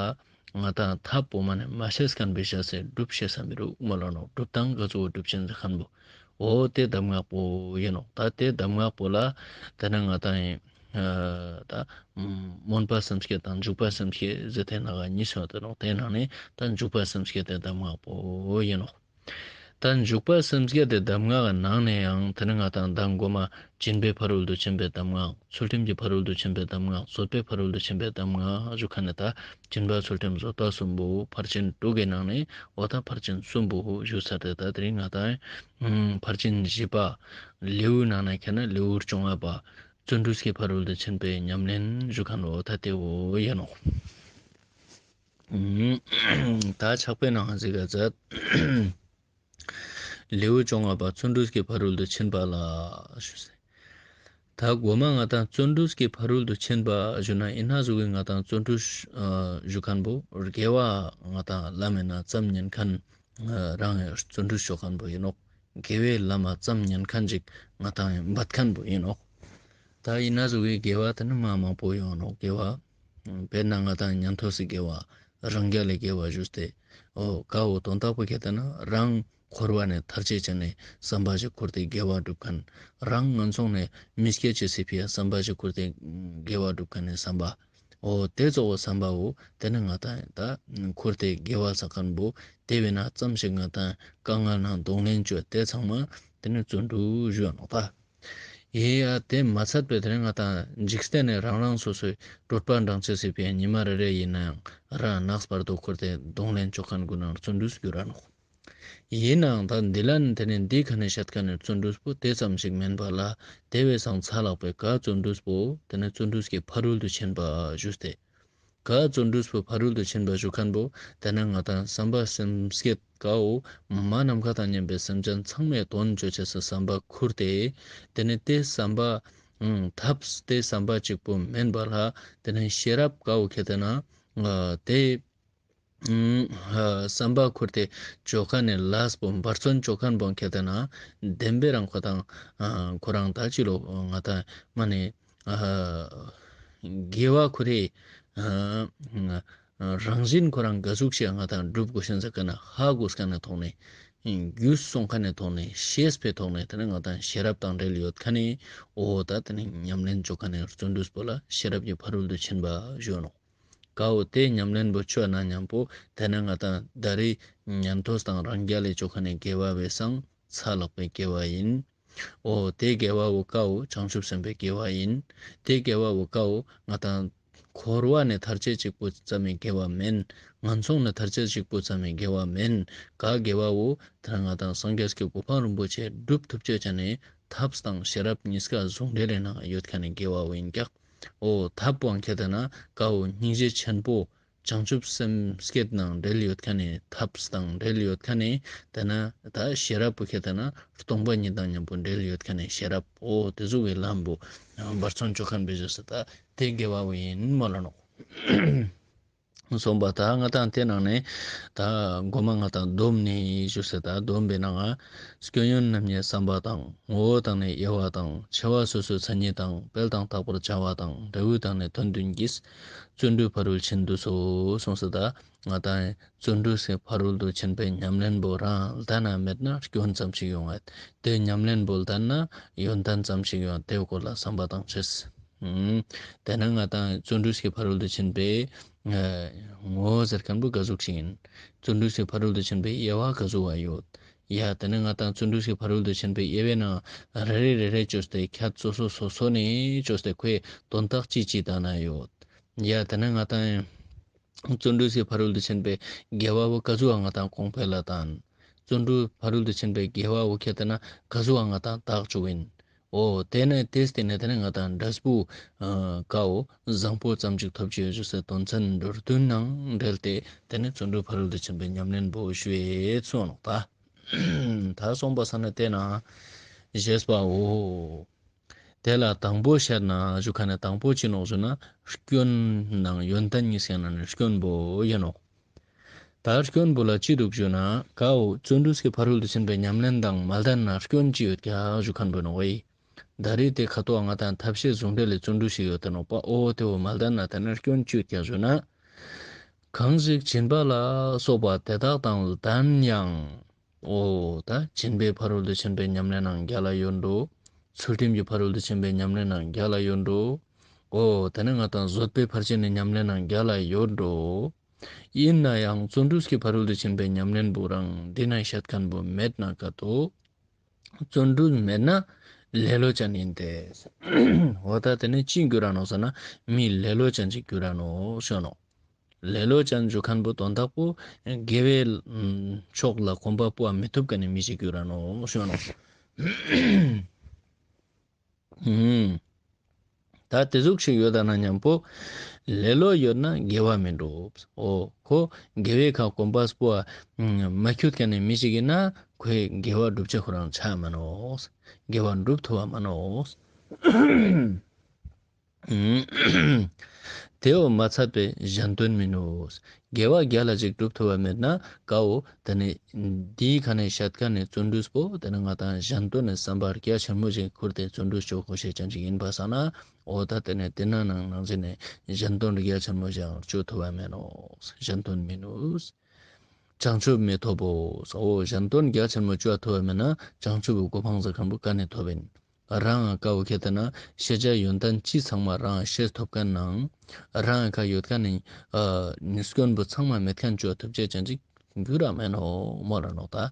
ང་ཏང་ཐབས་པོ་མ་ནེ་མ་ཤེས་ཁན་བོའི་ཤ་ཚ་སྒྲུབ་ཤེས་ས་མི་རུག་མོལ་ལ་ནོག། སྒྲུབ་སྟངས་ག་ཙོགས་སྒྲུབ་ཅེས་ཟེར་ཁན་བོ། འོ་དེ་གདམས་ངག་པོ་ཡིན་ནོག། ད་དེ་གདམས་ངག་པོ་ལ་དེ་ནེ་ང་ཏང་ཡིན་ད་སྨོན་པ་སེམས་བསྐྱེད་དང་འཇུག་པ་སེམས་བསྐྱེད་ཟེར་དེ་ནང་གཉིས་ཡོད་དེ་ནོག། དེ་ནང་ནེ་ད་འཇུག་པ་སེམས་བསྐྱེད་དེ་གདམས་ངག་པོ་ཡིན་ནོག། ད་འཇུག་པ་སེམས་བསྐྱེད་དེ་གདམས་ངག་གི་ནང་ནེ་ཡང་དེ་ནེ་ང་ཏང་ད་མགོ་མ་སྦྱིན་པའི་ཕ་རོལ་ཏུ་ཕྱིན་པའི་གདམས་ངག། ཚུལ་ཁྲིམས་ཀྱི་ཕ་རོལ་ཏུ་ཕྱིན་པའི་གདམས་ངག། བཟོད་པའི་ཕ་རོལ་ཏུ་ཕྱིན་པའི་གདམས་ངག་ཞུ་ཁན་ནི་ད་སྦྱིན་པ་ཚུལ་ཁྲིམས་བཟོད་པ་གསུམ་པོ་ཕར་ཕྱིན་དྲུག་གི་ནང་ནེ་འོ་ད་ཕར་ཕྱིན་གསུམ་པོ་ཞུ་ཚར་ཏེ་ད་དེ་རིང་ང་ཏང་ཕར་ཕྱིན་བཞི་པ་ལེའུ་ནང་ནེ་ཁྱེར་ན་ལེའུ་བཅོ་ལྔ་པ་བརྩོན་འགྲུས་ཀྱི་ཕ་རོལ་ཏུ་ཕྱིན་པའི་ཉམས་ལེན་ཞུ་ཁན་འོ་ད་དེ་བོ་ཡིན་ནོག། ད་ཕྱག་དཔེ་ནང་གཟིགས་ག་མཛད། ལེའུ་བཅོ་ལྔ་པ་བརྩོན་འགྲུས་ཀྱི་ཕ་རོལ་ཏུ་ཕྱིན་པ་ལ་ཞུས་ཟེར། ད་གོ་མ་ང་ཏང་བརྩོན་འགྲུས་ཀྱི་ཕ་རོལ་ཏུ་ཕྱིན་པ་ཞུ་ན་ཨིན་ན་ཟུག་གི་ང་ཏང་བརྩོན་འགྲུས་ཞུ་ཁན་བོ་དགེ་བ་ང་ཏང་ལམ་མེ་ན་ཙམ་ཉན་ཁན་རང་ངི་བརྩོན་འགྲུས་ཞུ་ཁན་བོ་ཡིན་ནོག། དགེ་བའི་ལམ་མ་ཙམ་ཉན་ཁན་ཅིག་ང་ཏང་འབད་ཁན་བོ་ཡིན་ནོག། ད་ཨིན་ན་ཟུག་གི་དགེ་བ་དེ་ནི་མ་མང་པོ་ཡོང་ནོག། དགེ་བ་དཔེར་ན་ང་ཏང་ཉན་ཐོས་སི་དགེ་བ་རང་རྒྱལ་ལི་དགེ་བ་ཞུས་ཏེ་འོ་ག་འོ་དོན་དག་པོ་ཁྱེར་ཏེ་ན་རང་འཁོར་བ་ནེ་ཐར་ཅེས་ཅན་ནི་བསམ་པ་ཞིག་ཁུར་ཏེ་དགེ་བ་སྒྲུབ་ཁན། རང་ངན་སོང་ནེ་མི་སྐྱེ་ཅེས་སི་ཕི་ཡ་བསམ་པ་ཞིག་ཁུར་ཏེ་དགེ་བ་སྒྲུབ་ཁན་ནི་བསམ་པ། འོ་དེ་གཙོ་བོ་བསམ་པ་བོ་དེ་ནི་ང་ཏང་ད་ཁུར་ཏེ་དགེ་བ་བསགས་ཁན་བོ་དེ་བས་ན་ཙམ་ཞིག་ང་ཏང་དཀའ་ངལ་ནང་གདོང་ལེན་བཅོ་དེ་ཚང་མ་དེ་ནི་བརྩོན་འགྲུས་ཞུ་ནོག་ད། ཡེ་ཡ་དེ་མ་ཚད་པའི་དེ་ནི་ང་ཏང་འཇིག་རྟེན་ནི་རང་རང་སོ་སོའི་གྲོད་པ་འགྲངས་ཅེས་སི་ཕི་ཡ་ཉི་མ་རེ་རེ་ཡིན་ནའང་རང་ནགས་བར་དོ་ཁུར་ཏེ་གདོང་ལེན་བཅོ་ཁན་གུན་ནང་བརྩོན་འགྲུས་འགྱུར་ར་ནོག། ཡིན་ནའང་ད་འདི་ལ་ནི་དེ་ནི་འདི་ཁ་ནེ་བཤད་ཁན་ནི་བརྩོན་འགྲུས་པོ་དེ་ཙམ་ཞིག་མེན་པ་ལ་དེ་བས་སང་ཚ་ལྷག་པའི་ག་བརྩོན་འགྲུས་པོ་དེ་ནི་བརྩོན་འགྲུས་ཀྱི་ཕ་རོལ་ཏུ་ཕྱིན་པ་ཞུས་ཏེ། ག་བརྩོན་འགྲུས་པོ་ཕ་རོལ་ཏུ་ཕྱིན་པ་ཞུ་ཁན་བོ་དེ་ནི་ང་ཏང་བསམ་པ་སེམས་བསྐྱེད་ག་འོ་མ་ནམ་མཁའ་དང་མཉམ་པའི་སེམས་ཅན་ཚང་མའི་དོན་བཅོ་ཅེས་སི་བསམ་པ་ཁུར་ཏེ་དེ་ནི་དེ་བསམ་པ་ཐབས་དེ་བསམ་པ་གཅིག་པོ་མེན་པ་ལ་དེ་ནི་ཤེས་རབ་ག་འོ་ཁྱེར་ཏེ་ན་དེ་བསམ་པ་ཁུར་ཏེ་བཅོ་ཁན་ནི་ལས་པོ་འབད་བརྩོན་བཅོ་ཁན་བོ་ཁྱེར་ཏེ་ན་བདེན་པའི་རང་ཁོ་ཏང་ཁོ་རང་ད་ཅི་ལོ་ང་ཏང་མ་ནེ་དགེ་བ་ཁོ་རེ་རང་བཞིན་ཁོ་རང་ག་ཟུག་ཞིག་ང་ཏང་སྒྲུབ་དགོས་ཤེས་ཟེར་ཁན་ནི་ཧ་གོ་ཁན་ནི་ཐོག་ནེ་རྒྱུས་སོང་ཁན་ནི་ཐོག་ནེ་ཤེས་པའི་ཐོག་ནེ་དེ་ནི་ང་ཏང་ཤེས་རབ་དང་འབྲེལ་ཡོད་ཁན་ནི་འོ་ད་དེ་ནི་ཉམས་ལེན་བཅོ་ཁན་ནི་བརྩོན་འགྲུས་པོ་ལ་ཤེས་རབ་ཀྱི་ཕ་རོལ་ཏུ་ཕྱིན་པ་ཞུ་ནོག། ག་འོ་དེ་ཉམས་ལེན་བོ་བཅོ་ན་མཉམ་པོ་དེ་ནི་ང་ཏང་ད་རེས་ཉན་ཐོས་དང་རང་རྒྱལ་ལི་བཅོ་ཁན་ནི་དགེ་བ་བས་སང་ ཚ་ལགས་པའི་དགེ་བ་ཡིན། འོ་དེ་དགེ་བ་བོ་ཀ་བོ་བྱང་ཆུབ་སེམས་དཔའི་དགེ་བ་ཡིན། དེ་དགེ་བ་བོ་ཀ་བོ་ང་དང་འཁོར་བ་ནས་ཐར་ཅེས་ཅིག་པོ་ཙམ་མི་དགེ་བ་མེན། ངན་སོང་ནས་ཐར་ཅེས་ཅིག་པོ་ཙམ་མི་དགེ་བ་མེན། ཀ་དགེ་བ་བོ་དེ་ང་དང་སངས་རྒྱས་ཀྱི་གོ་འཕང་རིན་པོ་ཆེ་སྒྲུབ་ཐུབ་ཅེས་ཅན་ནི་ཐབས་དང་ཤེས་རབ་གཉིས་ཀ་ཟུང་འབྲེལ་ལས་ནང་ཡོད་ཁན་ནི་དགེ་བ་བོ་ཡིན་ཀྱག། འོ་ཐབས་པོའང་ཁྱེད་དེ་ན་ཀ་བོ་སྙིང་རྗེ་ཆེན་པོ་བྱང་ཆུབ་སེམས་བསྐྱེད་ནང་འབྲེལ་ཡོད་ཁན་ནི་ཐབས་དང་འབྲེལ་ཡོད་ཁན་ནི་དེ་ན་ད་ཤེས་རབ་པོ་ཁྱེད་དེ་ན་སྟོང་པ་ཉིད་དང་མཉམ་པོ་འབྲེལ་ཡོད་ཁན་ནི་ཤེས་རབ། འོ་དེ་ཟུག་གི་ལམ་པོ་འབད་བརྩོན་ཅོ་ཁན་བོ་ཞུས་ས་ད་དེ་དགེ་བ་བོ་ཡིན་མོལ་ལ་ནོག། སོང་པ་ད་ང་དང་དེ་ནང་ནས་ད་གོ་མ་ང་དང་སྡོམ་ནི་ཞུས་ས་ད་སྡོམ་པའི་ནང་ང་སྐྱོན་ཡོན་རྣམ་གཉིས་བསམ་པ་དང་། ངོ་བོ་དང་ནི་དབྱེ་བ་དང་། ཆེ་བ་སོ་སོའི་མཚན་ཉིད་དང་། སྤེལ་དང་དག་པར་བྱ་བ་དང་། འབྲས་བུ་དང་ནི་དོན་བདུན་གྱིས། བརྩོན་འགྲུས་ཕ་རོལ་ཕྱིན་བསྡུས་སོ། སོང་ས་ད་ང་དང་བརྩོན་འགྲུས་སི་ཕ་རོལ་ཏུ་ཕྱིན་པའི་ཉམས་ལེན་པོ་རང་ལྡན་ན་མེད་ན་སྐྱོན་ཙམ་ཞིག་ཡོང་ངད། དེ་ཉམས་ལེན་པོ་ལྡན་ན་ཡོན་ཏན་ཙམ་ཞིག་ཡོང་དེའི་སྐོར་ལ་བསམ་པ་དང་ཆེས། ཨུམ། དེ་ནས་ང་དང་བརྩོན་འགྲུས་ཀྱི་ཕ་རོལ་ཏུ་ཕྱིན་པའི་ཨ་ངོ་བོ་ཟེར་ཁན་པོ་ག་ཟུག་ཞིག་ཡིན། བརྩོན་འགྲུས་ཀྱི་ཕ་རོལ་ཏུ་ཕྱིན་པའི་དབྱེ་བ་ག་ཟུག་བ་ཡོད། ཡ་དེ་ནས་ང་དང་བརྩོན་འགྲུས་ཀྱི་ཕ་རོལ་ཏུ་ཕྱིན་པའི་དབྱེ་བའི་ནང་རེ་རེ་རེ་རེ་ཅོས་ཏེ་ཁྱད་སོ་སོ་སོ་སོ་ནས་ཅོས་ཏེ་ཁོའི་དོན་དག་ཅི་ཅི་ད་ན་ཡོད། ཡ་དེ་ནས་ང་དང་བརྩོན་འགྲུས་ཀྱི་ཕ་རོལ་ཏུ་ཕྱིན་པའི་དགེ་བ་བོ་ག་ཟུག་བ་ང་དང་གོང་འཕེལ་ལ་བཏང་། བརྩོན་འགྲུས་ཕ་རོལ་ཏུ་ཕྱིན་པའི་དགེ་བ་བོ་ཁྱེད་དེ་ན་ག་ཟུག་བ་ང་དང་དག་ཅུག་ཡིན། འོ་དེ་ནས་དེ་སྟེ་ནས་དེ་ནས་ང་དང་འབྲས་བུ་ཨ་ཀ་བོ་བཟང་པོ་ཙམ་ཅིག་ཐོབ་ཅེས་ཞུས་སའི་དོན་ཚན་མདོར་བསྡུས་ནང་འབྲེལ་ཏེ་དེ་ནས་བརྩོན་འགྲུས་ཕ་རོལ་ཏུ་ཕྱིན་པའི་ཉམས་ལེན་པོ་ཞུ་ཡས་སོང་ནོག་ད། ད་སོང་པ་ས་ན་དེ་ན་ཞེས་པའོ། དེ་ལ་དང་པོ་བཤད་ན་ཞུ་ཁན་ནི་དང་པོ་ཅི་ནོག་ཞུ་ན་སྐྱོན་ནང་ཡོན་ཏན་གཉིས་ཀྱི་ནང་ནས་སྐྱོན་པོ་ཡིན་ནོག། ད་སྐྱོན་པོ་ལ་ཅི་འདུག་ཞུ་ན་ཀ་བོ་བརྩོན་འགྲུས་ཀྱི་ཕ་རོལ་ཏུ་ཕྱིན་པའི་ཉམས་ལེན་དང་མ་ལྡན་ན་སྐྱོན་ཅི་ཡོད་ཀྱག་ཞུ་ཁན་པོ་ནོག་ཝེ། ད་རེས་དེ་ཁ་ཐོག་ང་དང་ཐབས་ཤེས་ཟུང་འབྲེལ་ལས་བརྩོན་འགྲུས་ཤིག་ཡོད་དེ་ནོག་པ། འོ་དེ་བོ་མ་ལྡན་ན་དེ་ན་སྐྱོན་ཅི་ཡོད་ཀྱག་ཞུ་ན། གང་ཞིག་སྦྱིན་པ་ལ་སོགས་པ་དེ་དག་དང་ལྡན་ཡང་། འོ་ད་སྦྱིན་པའི་ཕ་རོལ་ཏུ་ཕྱིན་པའི་ཉམས་ལེན་ནང་རྒྱལ་ལ་ཡོད་འགྲོ། ཚུལ་ཁྲིམས་ཀྱི་ཕ་རོལ་ཏུ་ཕྱིན་པའི་ཉམས་ལེན་ནང་རྒྱལ་ལ་ཡོད་འགྲོ། འོ་དེ་ནས་ང་དང་བཟོད་པའི་ཕར་ཕྱིན་ནི་ཉམས་ལེན་ནང་རྒྱལ་ལ་ཡོད་འགྲོ། ཡིན་ན་ཡང་བརྩོན་འགྲུས་ཀྱི་ཕ་རོལ་ཏུ་ཕྱིན་པའི་ཉམས་ལེན་པོ་རང་འདི་ན་བཤད་ཁན་པོ་མེད་ན་ཀ་ཏོ། བརྩོན་འགྲུས་མེད་ན་ལེ་ལོ་ཅན་ཡིན་ཏེ། འོ་ད་དེ་ནས་ཅི་འགྱུར་ར་ནོག་ཟེར་ན་མི་ལེ་ལོ་ཅན་ཅིག་འགྱུར་ར་ནོག་ཞུ་ནོག། ལེ་ལོ་ཅན་ཞུ་ཁན་པོ་དོན་དག་པོ་དགེ་བའི་ཕྱོགས་ལ་གོམ་པ་སྤོ་བ་མི་ཐུབ་ཁན་ནི་མི་ཞིག་འགྱུར་ར་ནོག་ཞུ་ནོག། ཨུམ། ད་དེ་ཟུག་ཞིག་ཡོད་ད་ན་མཉམ་པོ་ལེ་ལོ་ཡོད་ན་དགེ་བ་མི་འགྲུབ། འོ་ཁོ་དགེ་བའི་ཁ་གོམ་པ་སྤོ་བ་མ་ཁྱུད་ཁན་ནི་མི་ཞིག་ཡིན་ན་ཁོའི་དགེ་བ་སྒྲུབ་བྱ་ཁོ་རང་ཆ་མ་ནོག། དགེ་བ་འགྲུབ་ཐུབ་བ་མ་ནོག། དེའོ་མ་ཚད་པའི་གཞན་དོན་མིན་ནོ། དགེ་བ་རྒྱལ་ལ་ཅིག་སྒྲུབ་ཐུབ་བ་མེད་ན་ཀ་བོ་དེ་ནི་འདིའི་ཁ་ནས་བཤད་ཁན་ནི་བརྩོན་འགྲུས་པོ་དེ་ནི་ང་དང་གཞན་དོན་ནི་བསམ་པ་རྒྱ་ཆེན་མོ་ཞིག་ཁུར་ཏེ་བརྩོན་འགྲུས་ཅོ་དགོས་ཤེས་ཅན་ཅིག་ཡིན་པ་སང་ན་འོ་ད་དེ་ནི་དེ་ན་ནང་ནང་བཞིན་ནི་གཞན་དོན་རྒྱ་ཆེན་མོ་ཞིག་ཅོ་ཐུབ་བ་མེད་ནོ། གཞན་དོན་མིན་ནོ། བྱང་ཆུབ་མི་ཐོབ་བོ། འོ་གཞན་དོན་རྒྱ་ཆེན་མོ་ཅོ་ཐུབ་བ་མེད་ན་བྱང་ཆུབ་གོ་འཕང་ཟེར་ཁན་པོ་ཀ་ནས་ཐོབ་ཡིན། རང་ཀ་བོ་ཁྱེད་དེ་ན་ཤེས་བྱ་ཡོན་ཏན་ཅི་ཚང་མ་རང་ཤེས་ཐུབ་ཁན་ནང་རང་ཀ་ཡོད་ཁན་ནི་ཨ་ནི་སྐྱོན་པོ་ཚང་མ་མེད་ཁན་ཅོ་ཐུབ་ཅེས་ཅན་ཅིག་འགྱུར་ར་མེད་ནོག་མོལ་ལ་ནོག་ད།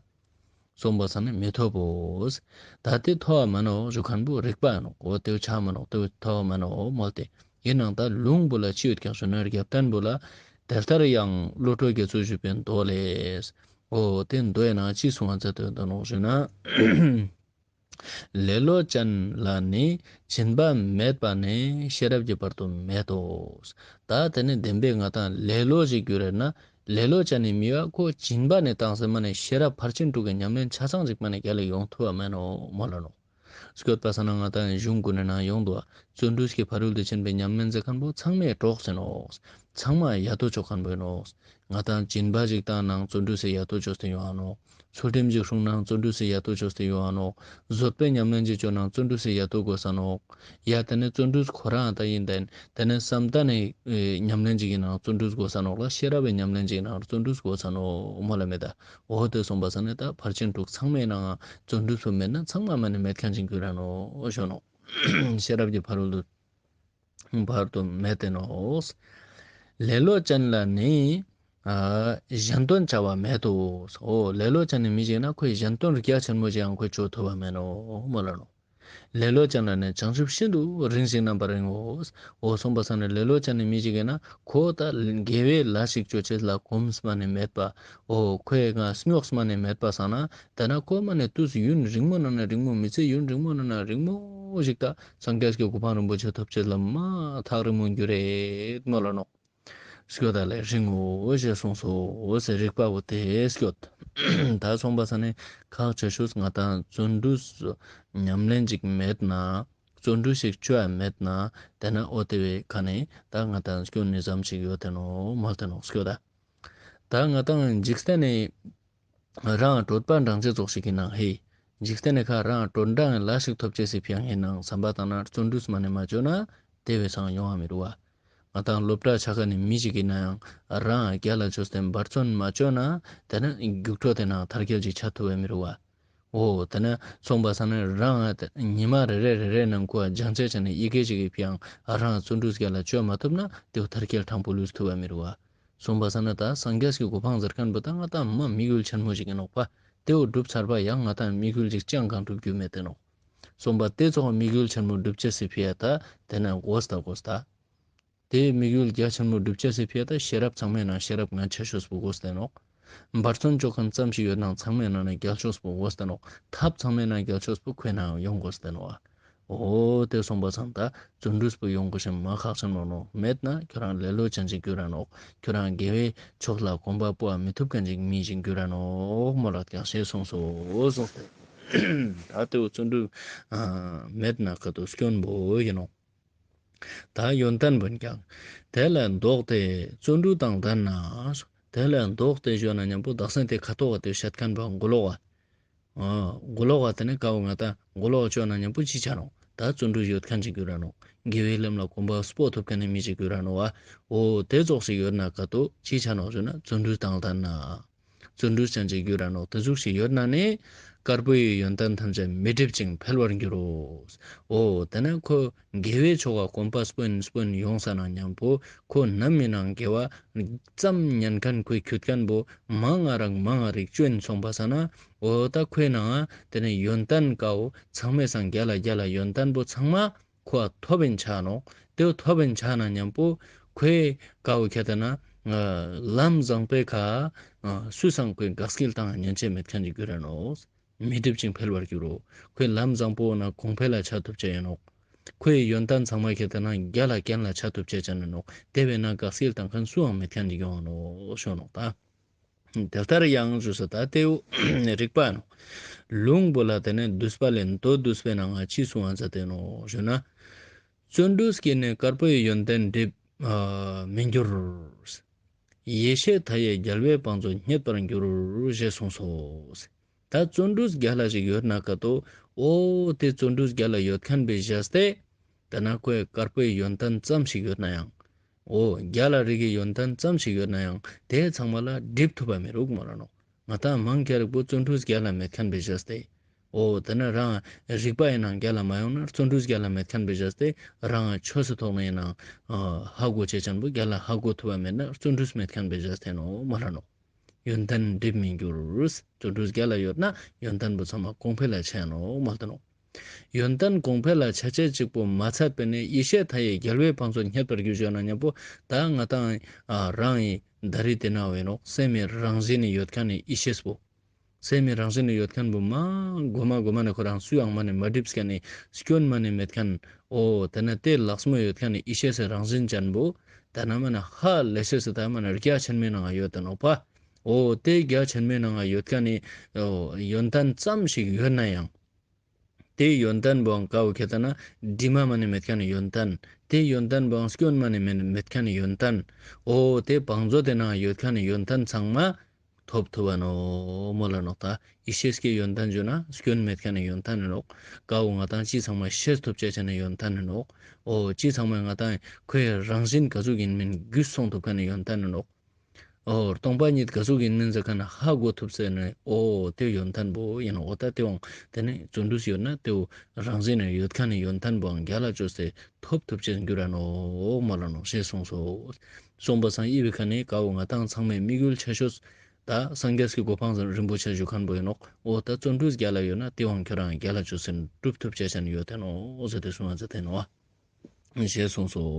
སོང་པ་སང་ནི་མི་ཐོབ་བོ། ད་དེ་ཐོབ་བ་མ་ནོག་ཞུ་ཁན་པོ་རིགས་པ་ནོག། འོ་དེ་བོ་ཆ་མ་ནོག། དེ་བོ་ཐོབ་བ་མ་ནོག་མོལ་ཏེ། ཡིན་ནའང་ད་ལུང་པོ་ལ་ཅི་ཡོད་ཀྱག་ཞུ་ན་རྒྱབ་རྟེན་པོ་ལ་དེ་ལྟར་ཡང་བློ་གྲོས་རྒྱ་མཚོས་ཞུས་པའི་མདོ་ལས། འོ་དེ་མདོ་ཡི་ནང་ཅི་གསུང་བ་མཛད་དེ་ཡོད་ནོག་ཞུ་ན། ལེ་ལོ་ཅན་ལ་ནི་སྦྱིན་པ་མེད་པ་ནས་ཤེས་རབ་ཀྱི་བར་དུ་མེད་དོ། ད་དེ་ནི་བདེན་པའི་ང་དང་ལེ་ལོ་ཞིག་གྱུར་རེ་ན་ལེ་ལོ་ཅན་ནི་མི་བ་ཁོ་སྦྱིན་པ་ནས་བཏང་སེ་མ་ནས་ཤེས་རབ་ཕར་ཕྱིན་དྲུག་གི་ཉམས་ལེན་ཆ་ཚང་ཅིག་མ་ནས་རྒྱལ་ལ་ཡོང་ཐུབ་བ་མེད་ནོག་མོལ་ལ་ནོག། སྐྱོད་པ་སང་ན་ང་དང་གཞུང་ཀུན་ནས་ནང་ཡོང་འདུག། བརྩོན་འགྲུས་ཀྱི་ཕ་རོལ་ཏུ་ཕྱིན་པའི་ཉམས་ལེན་མཛད་ཁན་པོ་ཚང་མའི་གྲོགས་ཡིན་ནོག། ཚང་མ་ཡ་ཏོ་ཅོ་ཁན་པོ་ཡིན་ནོག། ང་དང་སྦྱིན་པ་ཞིག་བཏང་ནའང་བརྩོན་འགྲུས་སི་ཡ་ཏོ་ཅོས་ཏེ་ཡོང་ང་ནོག། ཚུལ་ཁྲིམས་ཤིག་སྲུང་ནའང་བརྩོན་འགྲུས་སི་ཡ་ཏོ་ཅོས་ཏེ་ཡོང་ང་ནོག། བཟོད་པའི་ཉམས་ལེན་ཅིག་ཅོ་ནའང་བརྩོན་འགྲུས་སི་ཡ་ཏོ་དགོས་ས་ནོག། ཡ་དེ་ནི་བརྩོན་འགྲུས་ཁོ་རང་ད་ཡིན་ཏེ། དེ་ནས་བསམ་གཏན་ནི་ཉམས་ལེན་ཅིག་ཡིན་ནའང་བརྩོན་འགྲུས་དགོས་ས་ནོག་ལ། ཤེས་རབ་པའི་ཉམས་ལེན་ཅིག་ཡིན་ནའང་བརྩོན་འགྲུས་དགོས་ས་ནོག་མོལ་ལ་མེད་ད། འོ་དེ་སོང་པ་སང་ནི་ད་ཕར་ཕྱིན་དྲུག་ཚང་མའི་ནང་བརྩོན་འགྲུས་པོ་མེད་ན་ཚང་མ་མ་ནི་མེད་ཁན་ཅིག་གྱུར་ར་ནོག་ཞུ་ནོག། ཤེས་རབ་ཀྱི་ཕ་རོལ་ཏུ་བར་དུ་མེད་དེ་ནོག། ལེ་ལོ་ཅན་ལ་ནི་ ཨ་གཞན་དོན་བྱ་བ་མེད་དོ། འོ་ལེ་ལོ་ཅན་ནི་མི་ཞིག་ན་ཁོའི་གཞན་དོན་རྒྱ་ཆེན་མོ་ཞིག་ཡང་ཁོས་བཅོ་ཐུབ་པ་མེད་ནོག་མོལ་ལ་ནོག། ལེ་ལོ་ཅན་ལ་ནི་བྱང་ཆུབ་ཤིན་ཏུ་རིང་ཞིང་རྣམ་པར་རིང་ངོ་། འོ་སོང་པ་སང་ན་ལེ་ལོ་ཅན་ནི་མི་ཞིག་ན་ཁོ་ད་དགེ་བའི་ལས་ཤིག་བཅོ་ཅེས་ལ་གོམས་མ་ནེ་མེད་པ། འོ་ཁོའི་ང་སྙོགས་མ་ནེ་མེད་པ་སང་ན་དེ་ན་ཁོ་མ་ནེ་དུས་ཡུན་རིང་མོ་ནང་ན་རིང་མོ་མི་ཚེ་ཡུན་རིང་མོ་ནང་ན་རིང་མོ་ཞིག་ད་སངས་རྒྱས་ཀྱི་གོ་འཕང་རིན་པོ་ཆེ་ཐོབ་ཅེས་ལ་མ་ཐག་རིང་མོ་འགྱུར་རེད་མོལ་ལ་ནོག། སྐྱོད་ད་ལེ་རིང་ངོ་ཞེས་གསུངས་སོ་ཟེར། རིགས་པ་བོ་དེ་སྐྱོད། ད་སོང་པ་སང་ན་ཁག་ཆེ་ཤོས་ང་ཏང་བརྩོན་འགྲུས་ཉམས་ལེན་ཅིག་མེད་ན། བརྩོན་འགྲུས་ཤིག་བཅོ་ཡ་མེད་ན། དེ་ན་འོ་དེ་བའི་ཁ་ནས་ད་ང་ཏང་སྐྱོན་ནི་ཙམ་ཞིག་ཡོད་དེ་ནོག་མོལ་དེ་ནོག། སྐྱོད་ད། ད་ང་ཏང་འཇིག་རྟེན་ནི་རང་གྲོད་པ་འགྲངས་ཅེས་ཙོགས་ཤིག་གི་ནང་ཧེ། འཇིག་རྟེན་ནི་ཁ་རང་གྲོད་འགྲངས་ལས་ཤིག་ཐོབ་ཅེས་སི་ཕིའ་ཡང་ཧེ་ནང་བསམ་པ་བཏང་ན་བརྩོན་འགྲུས་མ་ནེ་མ་བཅོ་ན་དེ་བའི་སང་ཡོང་བ་མི་རུ་བ། ང་ཏང་སློབ་གྲྭ་ཆ་ཁ་ནི་མི་ཞིག་གི་ནང་ཡང་རང་རྒྱལ་ལ་བཅོས་ཏེ་འབད་བརྩོན་མ་བཅོ་ན་དེ་ན་རྒྱུགས་སྤྲོད་དེ་ནང་མཐར་སྐྱེལ་ཅིག་ཆ་ཐུབ་བ་མི་རུ་བ། འོ་དེ་ན་སོང་པ་སང་ན་རང་ཉི་མ་རེ་རེ་རེ་རེ་ནང་ཁོ་སྦྱང་ཅེས་ཅན་ནི་ཡི་གེ་ཞིག་གི་ཕིའ་ཡང་རང་བརྩོན་འགྲུས་རྒྱལ་ལ་བཅོ་མ་ཐུབ་ན་དེ་བོ་མཐར་སྐྱེལ་དྲང་པོ་ལུས་ཐུབ་བ་མི་རུ་བ། སོང་པ་སང་ན་ད་སངས་རྒྱས་ཀྱི་གོ་འཕང་ཟེར་མཁན་པོ་ད་ང་ཏང་མ་དམིགས་ཡུལ་ཆེན་མོ་ཞིག་ཡིན་ནོག་པ། དེ་བོ་འགྲུབ་ཚར་བ་ཡང་ང་ཏང་དམིགས་ཡུལ་ཅིག་ཅང་གང་འགྲུབ་རྒྱུ་མེད་དེ་ནོག། སོང་པ་དེ་ཙོགས་དམིགས་ཡུལ་ཆེན་མོ་འགྲུབ་ཅེས་སི་ཕིའ་ད་དེ་ན་དགོས་ད་དགོས་ད། དེ་དམིགས་ཡུལ་རྒྱ་ཆེན་མོ་འགྲུབ་ཅེས་སི་ཕིའ་ད་ཤེས་རབ་ཚང་མའི་ནང་ཤེས་རབ་ངན་ཆེ་ཤོས་པོ་དགོས་ཏེ་ནོག། འབད་བརྩོན་བཅོ་མཁན་ཙམ་ཞིག་ཡོད་ནའང་ཚང་མའི་ནང་ན་རྒྱལ་ཤོས་པོ་དགོས་ཏེ་ནོག། ཐབས་ཚང་མའི་ནང་རྒྱལ་ཤོས་པོ་ཁོའི་ནང་ཡོང་དགོས་ཏེ་ནོག། འོ་དེ་སོང་པ་སང་ད་བརྩོན་འགྲུས་པོ་ཡོང་དགོས་ཤེས་མ་ཁག་ཆེན་མོ་ནོག། མེད་ན་ཁྱོ་རང་ལེ་ལོ་ཅན་ཞིག་འགྱུར་ར་ནོག། ཁྱོ་རང་དགེ་བའི་ཕྱོགས་ལ་གོམ་པ་སྤོ་བ་མི་ཐུབ་མཁན་ཞིག་མི་ཞིག་འགྱུར་ར་ནོག་མོལ་ལ་ཀྱང་ཞེས་གསུངས་སོ་གསུངས་ཏེ། ད་དེ་བོ་བརྩོན་འགྲུས་མེད་ན་ཁ་ཏོ་སྐྱོན་པོ་ཡིན་ནོག། ད་ཡོན་ཏན་བོན་ཀྱང་། དེ་ལས་ལྡོག་སྟེ་བརྩོན་འགྲུས་དང་ལྡན་ན། དེ་ལས་ལྡོག་སྟེ་ཞུ་ན་མཉམ་པོ་དག་སེང་དེ་ཁ་ཐོག་ག་དེ་བཤད་མཁན་པོ་མགོ་ལོག་བ། ཨ་མགོ་ལོག་བ་དེ་ནི་ཀ་བོ་ང་ཏང་མགོ་ལོག་བཅོ་ན་མཉམ་པོ་ཅི་ཆ་ནོག། ད་བརྩོན་འགྲུས་ཡོད་མཁན་ཞིག་འགྱུར་ར་ནོག། དགེ་བའི་ལམ་ལ་གོམ་པ་སྤོ་ཐུབ་མཁན་ནི་མི་ཞིག་འགྱུར་ར་ནོག་བ། འོ་དེ་ཙོགས་ཤིག་ཡོད་ན་ཀ་ཏོ་ཅི་ཆ་ནོག་ཞུ་ན་བརྩོན་འགྲུས་དང་ལྡན་ན། བརྩོན་འགྲུས་ཅན་ཞིག་འགྱུར་ར་ནོག། དེ་ཟུག་ཞིག་ཡོད་ན་ནི་དཀར་པོའི་ཡོན་ཏན་ཐམས་ཅད་མི་འགྲིབ་ཅིང་འཕེལ་བར་འགྱུར་རོ། འོ་དེ་ན་ཁོ་དགེ་བའི་ཕྱོགས་ཀ་གོམ་པ་སྤོན་སྤོན་ཡོང་ས་ན་མཉམ་པོ་ཁོ་ནམ་མི་ནང་དགེ་བ་ཙམ་ཉན་མཁན་ཁོའི་ཁྱུད་མཁན་པོ་མང་ང་རང་མང་ང་རིག་བཅོ་ཡིན་སོང་པ་ས་ན། འོ་ད་ཁོའི་ནང་དེ་ནི་ཡོན་ཏན་ཀ་བོ་ཚང་མའི་སང་རྒྱལ་ལ་རྒྱལ་ལ་ཡོན་ཏན་པོ་ཚང་མ་ཁོ་ཐོབ་ཡིན་ཆ་ནོག། དེ་བོ་ཐོབ་ཡིན་ཆ་ན་མཉམ་པོ་ཁོའི་ཀ་བོ་ཁྱེད་ལྟ་ན་ལམ་བཟང་པོའི་ཁ་སུས་སང་ཁོའི་དགའ་སྐྱིད་དང་ཉན་ཆེ་མེད་མཁན་ཞིག་འགྱུར་ར་ནོག། མི་འགྲིབ་ཅིང་འཕེལ་བར་འགྱུར་རོ། ཁོའི་ལམ་བཟང་པོ་ན་གོང་འཕེལ་ལ་ཆ་ཐུབ་ཅེས་ཡིན་ནོག། ཁོའི་ཡོན་ཏན་ཚང་མ་ཁྱེད་ལྟ་ན་རྒྱལ་ལ་རྒྱལ་ལ་ཆ་ཐུབ་ཅེས་ཅན་ཡིན་ནོག། དེ་བས་ན་དགའ་སྐྱིད་དང་མཁན་སུའང་མེད་མཁན་ཞིག་ཡོང་ནོག་ཞུ་ནོག་ད། དེ་ལྟར་ཡང་ཞུ་ས་ད་དེའུ་རིགས་པ་ནོ། ལུང་པོ་ལ་དེ་ནས་བསྡུས་པ་ལས་མདོ་བསྡུས་པའི་ནང་ང་ཅི་གསུང་བ་མཛད་དེ་ནོག་ཞུ་ན། བརྩོན་འགྲུས་ཀྱིས་ནི་དཀར་པོའི་ཡོན་ཏན་འགྲིབ་མི་འགྱུར། ཡེ་ཤེས་མཐའ་ཡས་རྒྱལ་བའི་བང་མཛོད་རྙེད་པར་འགྱུར་ཞེས་གསུངས་སོ། ད་བརྩོན་འགྲུས་རྒྱལ་ལ་ཞིག་ཡོད་ན་ཀ་ཏོ། འོ་དེ་བརྩོན་འགྲུས་རྒྱལ་ལ་ཡོད་མཁན་པའི་བཞག་སྟེ། དེ་ན་ཁོའི་དཀར་པོའི་ཡོན་ཏན་ཙམ་ཞིག་ཡོད་ན་ཡང་། འོ་རྒྱལ་ལ་རིགས་ཀྱི་ཡོན་ཏན་ཙམ་ཞིག་ཡོད་ན་ཡང་དེ་ཚང་མ་ལ་འགྲིབ་ཐུབ་པ་མི་རུག་མོལ་ལ་ནོག། ང་ཏང་མང་ཆེ་རིགས་པོ་བརྩོན་འགྲུས་རྒྱལ་ལ་མེད་མཁན་པའི་བཞག་སྟེ། འོ་དེ་ན་རང་རིགས་པ་ཡིན་ནང་རྒྱལ་ལ་མ་ཡོང་ན་བརྩོན་འགྲུས་རྒྱལ་ལ་མེད་མཁན་པའི་བཞག་སྟེ་རང་ཆོས་སི་ཐོག་ནས་ཡིན་ནང་ཧ་གོ་ཅེས་ཅན་པོ་རྒྱལ་ལ་ཧ་གོ་ཐུབ་པ་མེད་ན་བརྩོན་འགྲུས་མེད་མཁན་པའི་བཞག་སྟེ་ནོག་མོལ་ལ་ནོག། ཡོན་ཏན་འགྲིབ་མི་འགྱུར། བརྩོན་འགྲུས་རྒྱལ་ལ་ཡོད་ན་ཡོན་ཏན་པོ་ཚང་མ་གོང་འཕེལ་ལ་ཆ་ནོག་མོལ་ཏེ་ནོག། ཡོན་ཏན་གོང་འཕེལ་ལ་ཆ་ཅེས་གཅིག་པོ་མ་ཚད་པས་ནི་ཡེ་ཤེས་མཐའ་ཡས་རྒྱལ་བའི་བང་མཛོད་རྙེད་པར་འགྱུར་ཞུ་ན་མཉམ་པོ་ད་ང་ཏང་རང་ཡི་ད་རེས་དེ་ན་བས་ནོག་སེམས་མི་རང་བཞིན་ནི་ཡོད་མཁན་ནི་ཡེ་ཤེས་པོ། སེམས་མི་རང་བཞིན་ནི་ཡོད་མཁན་པོ་མ་གོ་མ་གོ་མ་ནི་ཁོ་རང་སུའང་མ་ནི་མ་འགྲིབ་མཁན་ནི་སྐྱོན་མ་ནི་མེད་མཁན། འོ་དེ་ན་དེ་ལགས་མོ་ཡོད་མཁན་ནི་ཡེ་ཤེས་སི་རང་བཞིན་ཅན་པོ་དེ་ན་མ་ནི་ཧ་ལས་ཤེས་སི་ད་མ་ནི་རྒྱ་ཆེན་མོའི་ནང་ཡོད་དེ་ནོག་པ། འོ་དེ་རྒྱ་ཆེན་མོའི་ནང་ཡོད་མཁན་ནི་ཡོན་ཏན་ཙམ་ཞིག་ཡོད་ན་ཡང་། དེ་ཡོན་ཏན་བོའང་ཀ་བོ་ཁྱེད་ལྟ་ན་དྲི་མ་མ་ནི་མེད་མཁན་ནི་ཡོན་ཏན། དེ་ཡོན་ཏན་བོའང་སྐྱོན་མ་ནི་མེད་མེད་མཁན་ནི་ཡོན་ཏན། འོ་དེ་བང་མཛོད་དེ་ནང་ཡོད་མཁན་ནི་ཡོན་ཏན་ཚང་མ་ཐོབ་ཐུབ་བ་ནོག་མོལ་ལ་ནོག། ད་ཡེ་ཤེས་ཀྱི་ཡོན་ཏན་ཞུ་ན་སྐྱོན་མེད་མཁན་ནི་ཡོན་ཏན་ནི་ནོག། ཀ་བོ་ང་ཏང་ཅི་ཚང་མ་ཤེས་ཐུབ་ཅེས་ཅན་ནི་ཡོན་ཏན་ནི་ནོག། འོ་ཅི་ཚང་མ་ང་ཏང་ཁོའི་རང་བཞིན་ག་ཟུག་ཡིན་མིན་རྒྱུས་སོང་ཐུབ་མཁན་ནི་ཡོན་ཏན་ནི་ནོག། འོ་སྟོང་པ་ཉིད་ག་ཟུག་ཡིན་མིན་ཟེར་ཁན་ཧ་གོ་ཐུབ་ཟེར་ན་འོ་དེ་ཡོན་ཏན་པོ་ཡིན་ནོག། འོ་ད་དེ་བོ་དེ་ནི་བརྩོན་འགྲུས་ཡོད་ན་དེ་བོ་རང་བཞིན་ནས་ཡོད་ཁན་ནི་ཡོན་ཏན་པོའང་རྒྱལ་ལ་ཅོས་ཏེ་ཐོབ་ཐུབ་ཅེས་འགྱུར་ར་ནོག་མོལ་ལ་ནོག་ཞེས་གསུངས་སོ། གསུངས་པ་སང་ཨི་བོའི་ཁ་ནས་ཀ་བོ་ང་དང་ཚང་མས་དམིགས་ཡུལ་ཆེ་ཤོས་ད་སངས་རྒྱས་ཀྱི་གོ་འཕང་རིན་པོ་ཆེ་ཞུ་ཁན་པོ་ཡིན་ནོག། འོ་ད་བརྩོན་འགྲུས་རྒྱལ་ལ་ཡོད་ན་དེ་བོའང་ཁྱོ་རང་རྒྱལ་ལ་ཅོས་ཟིན་སྒྲུབ་ཐུབ་ཅེས་ཅན་ཡོད་དེ་ནོག་ཟེར་ཏེ་གསུངས་པ་ཟེར་ཏེ་ནོག་ཞེས་གསུངས་སོ།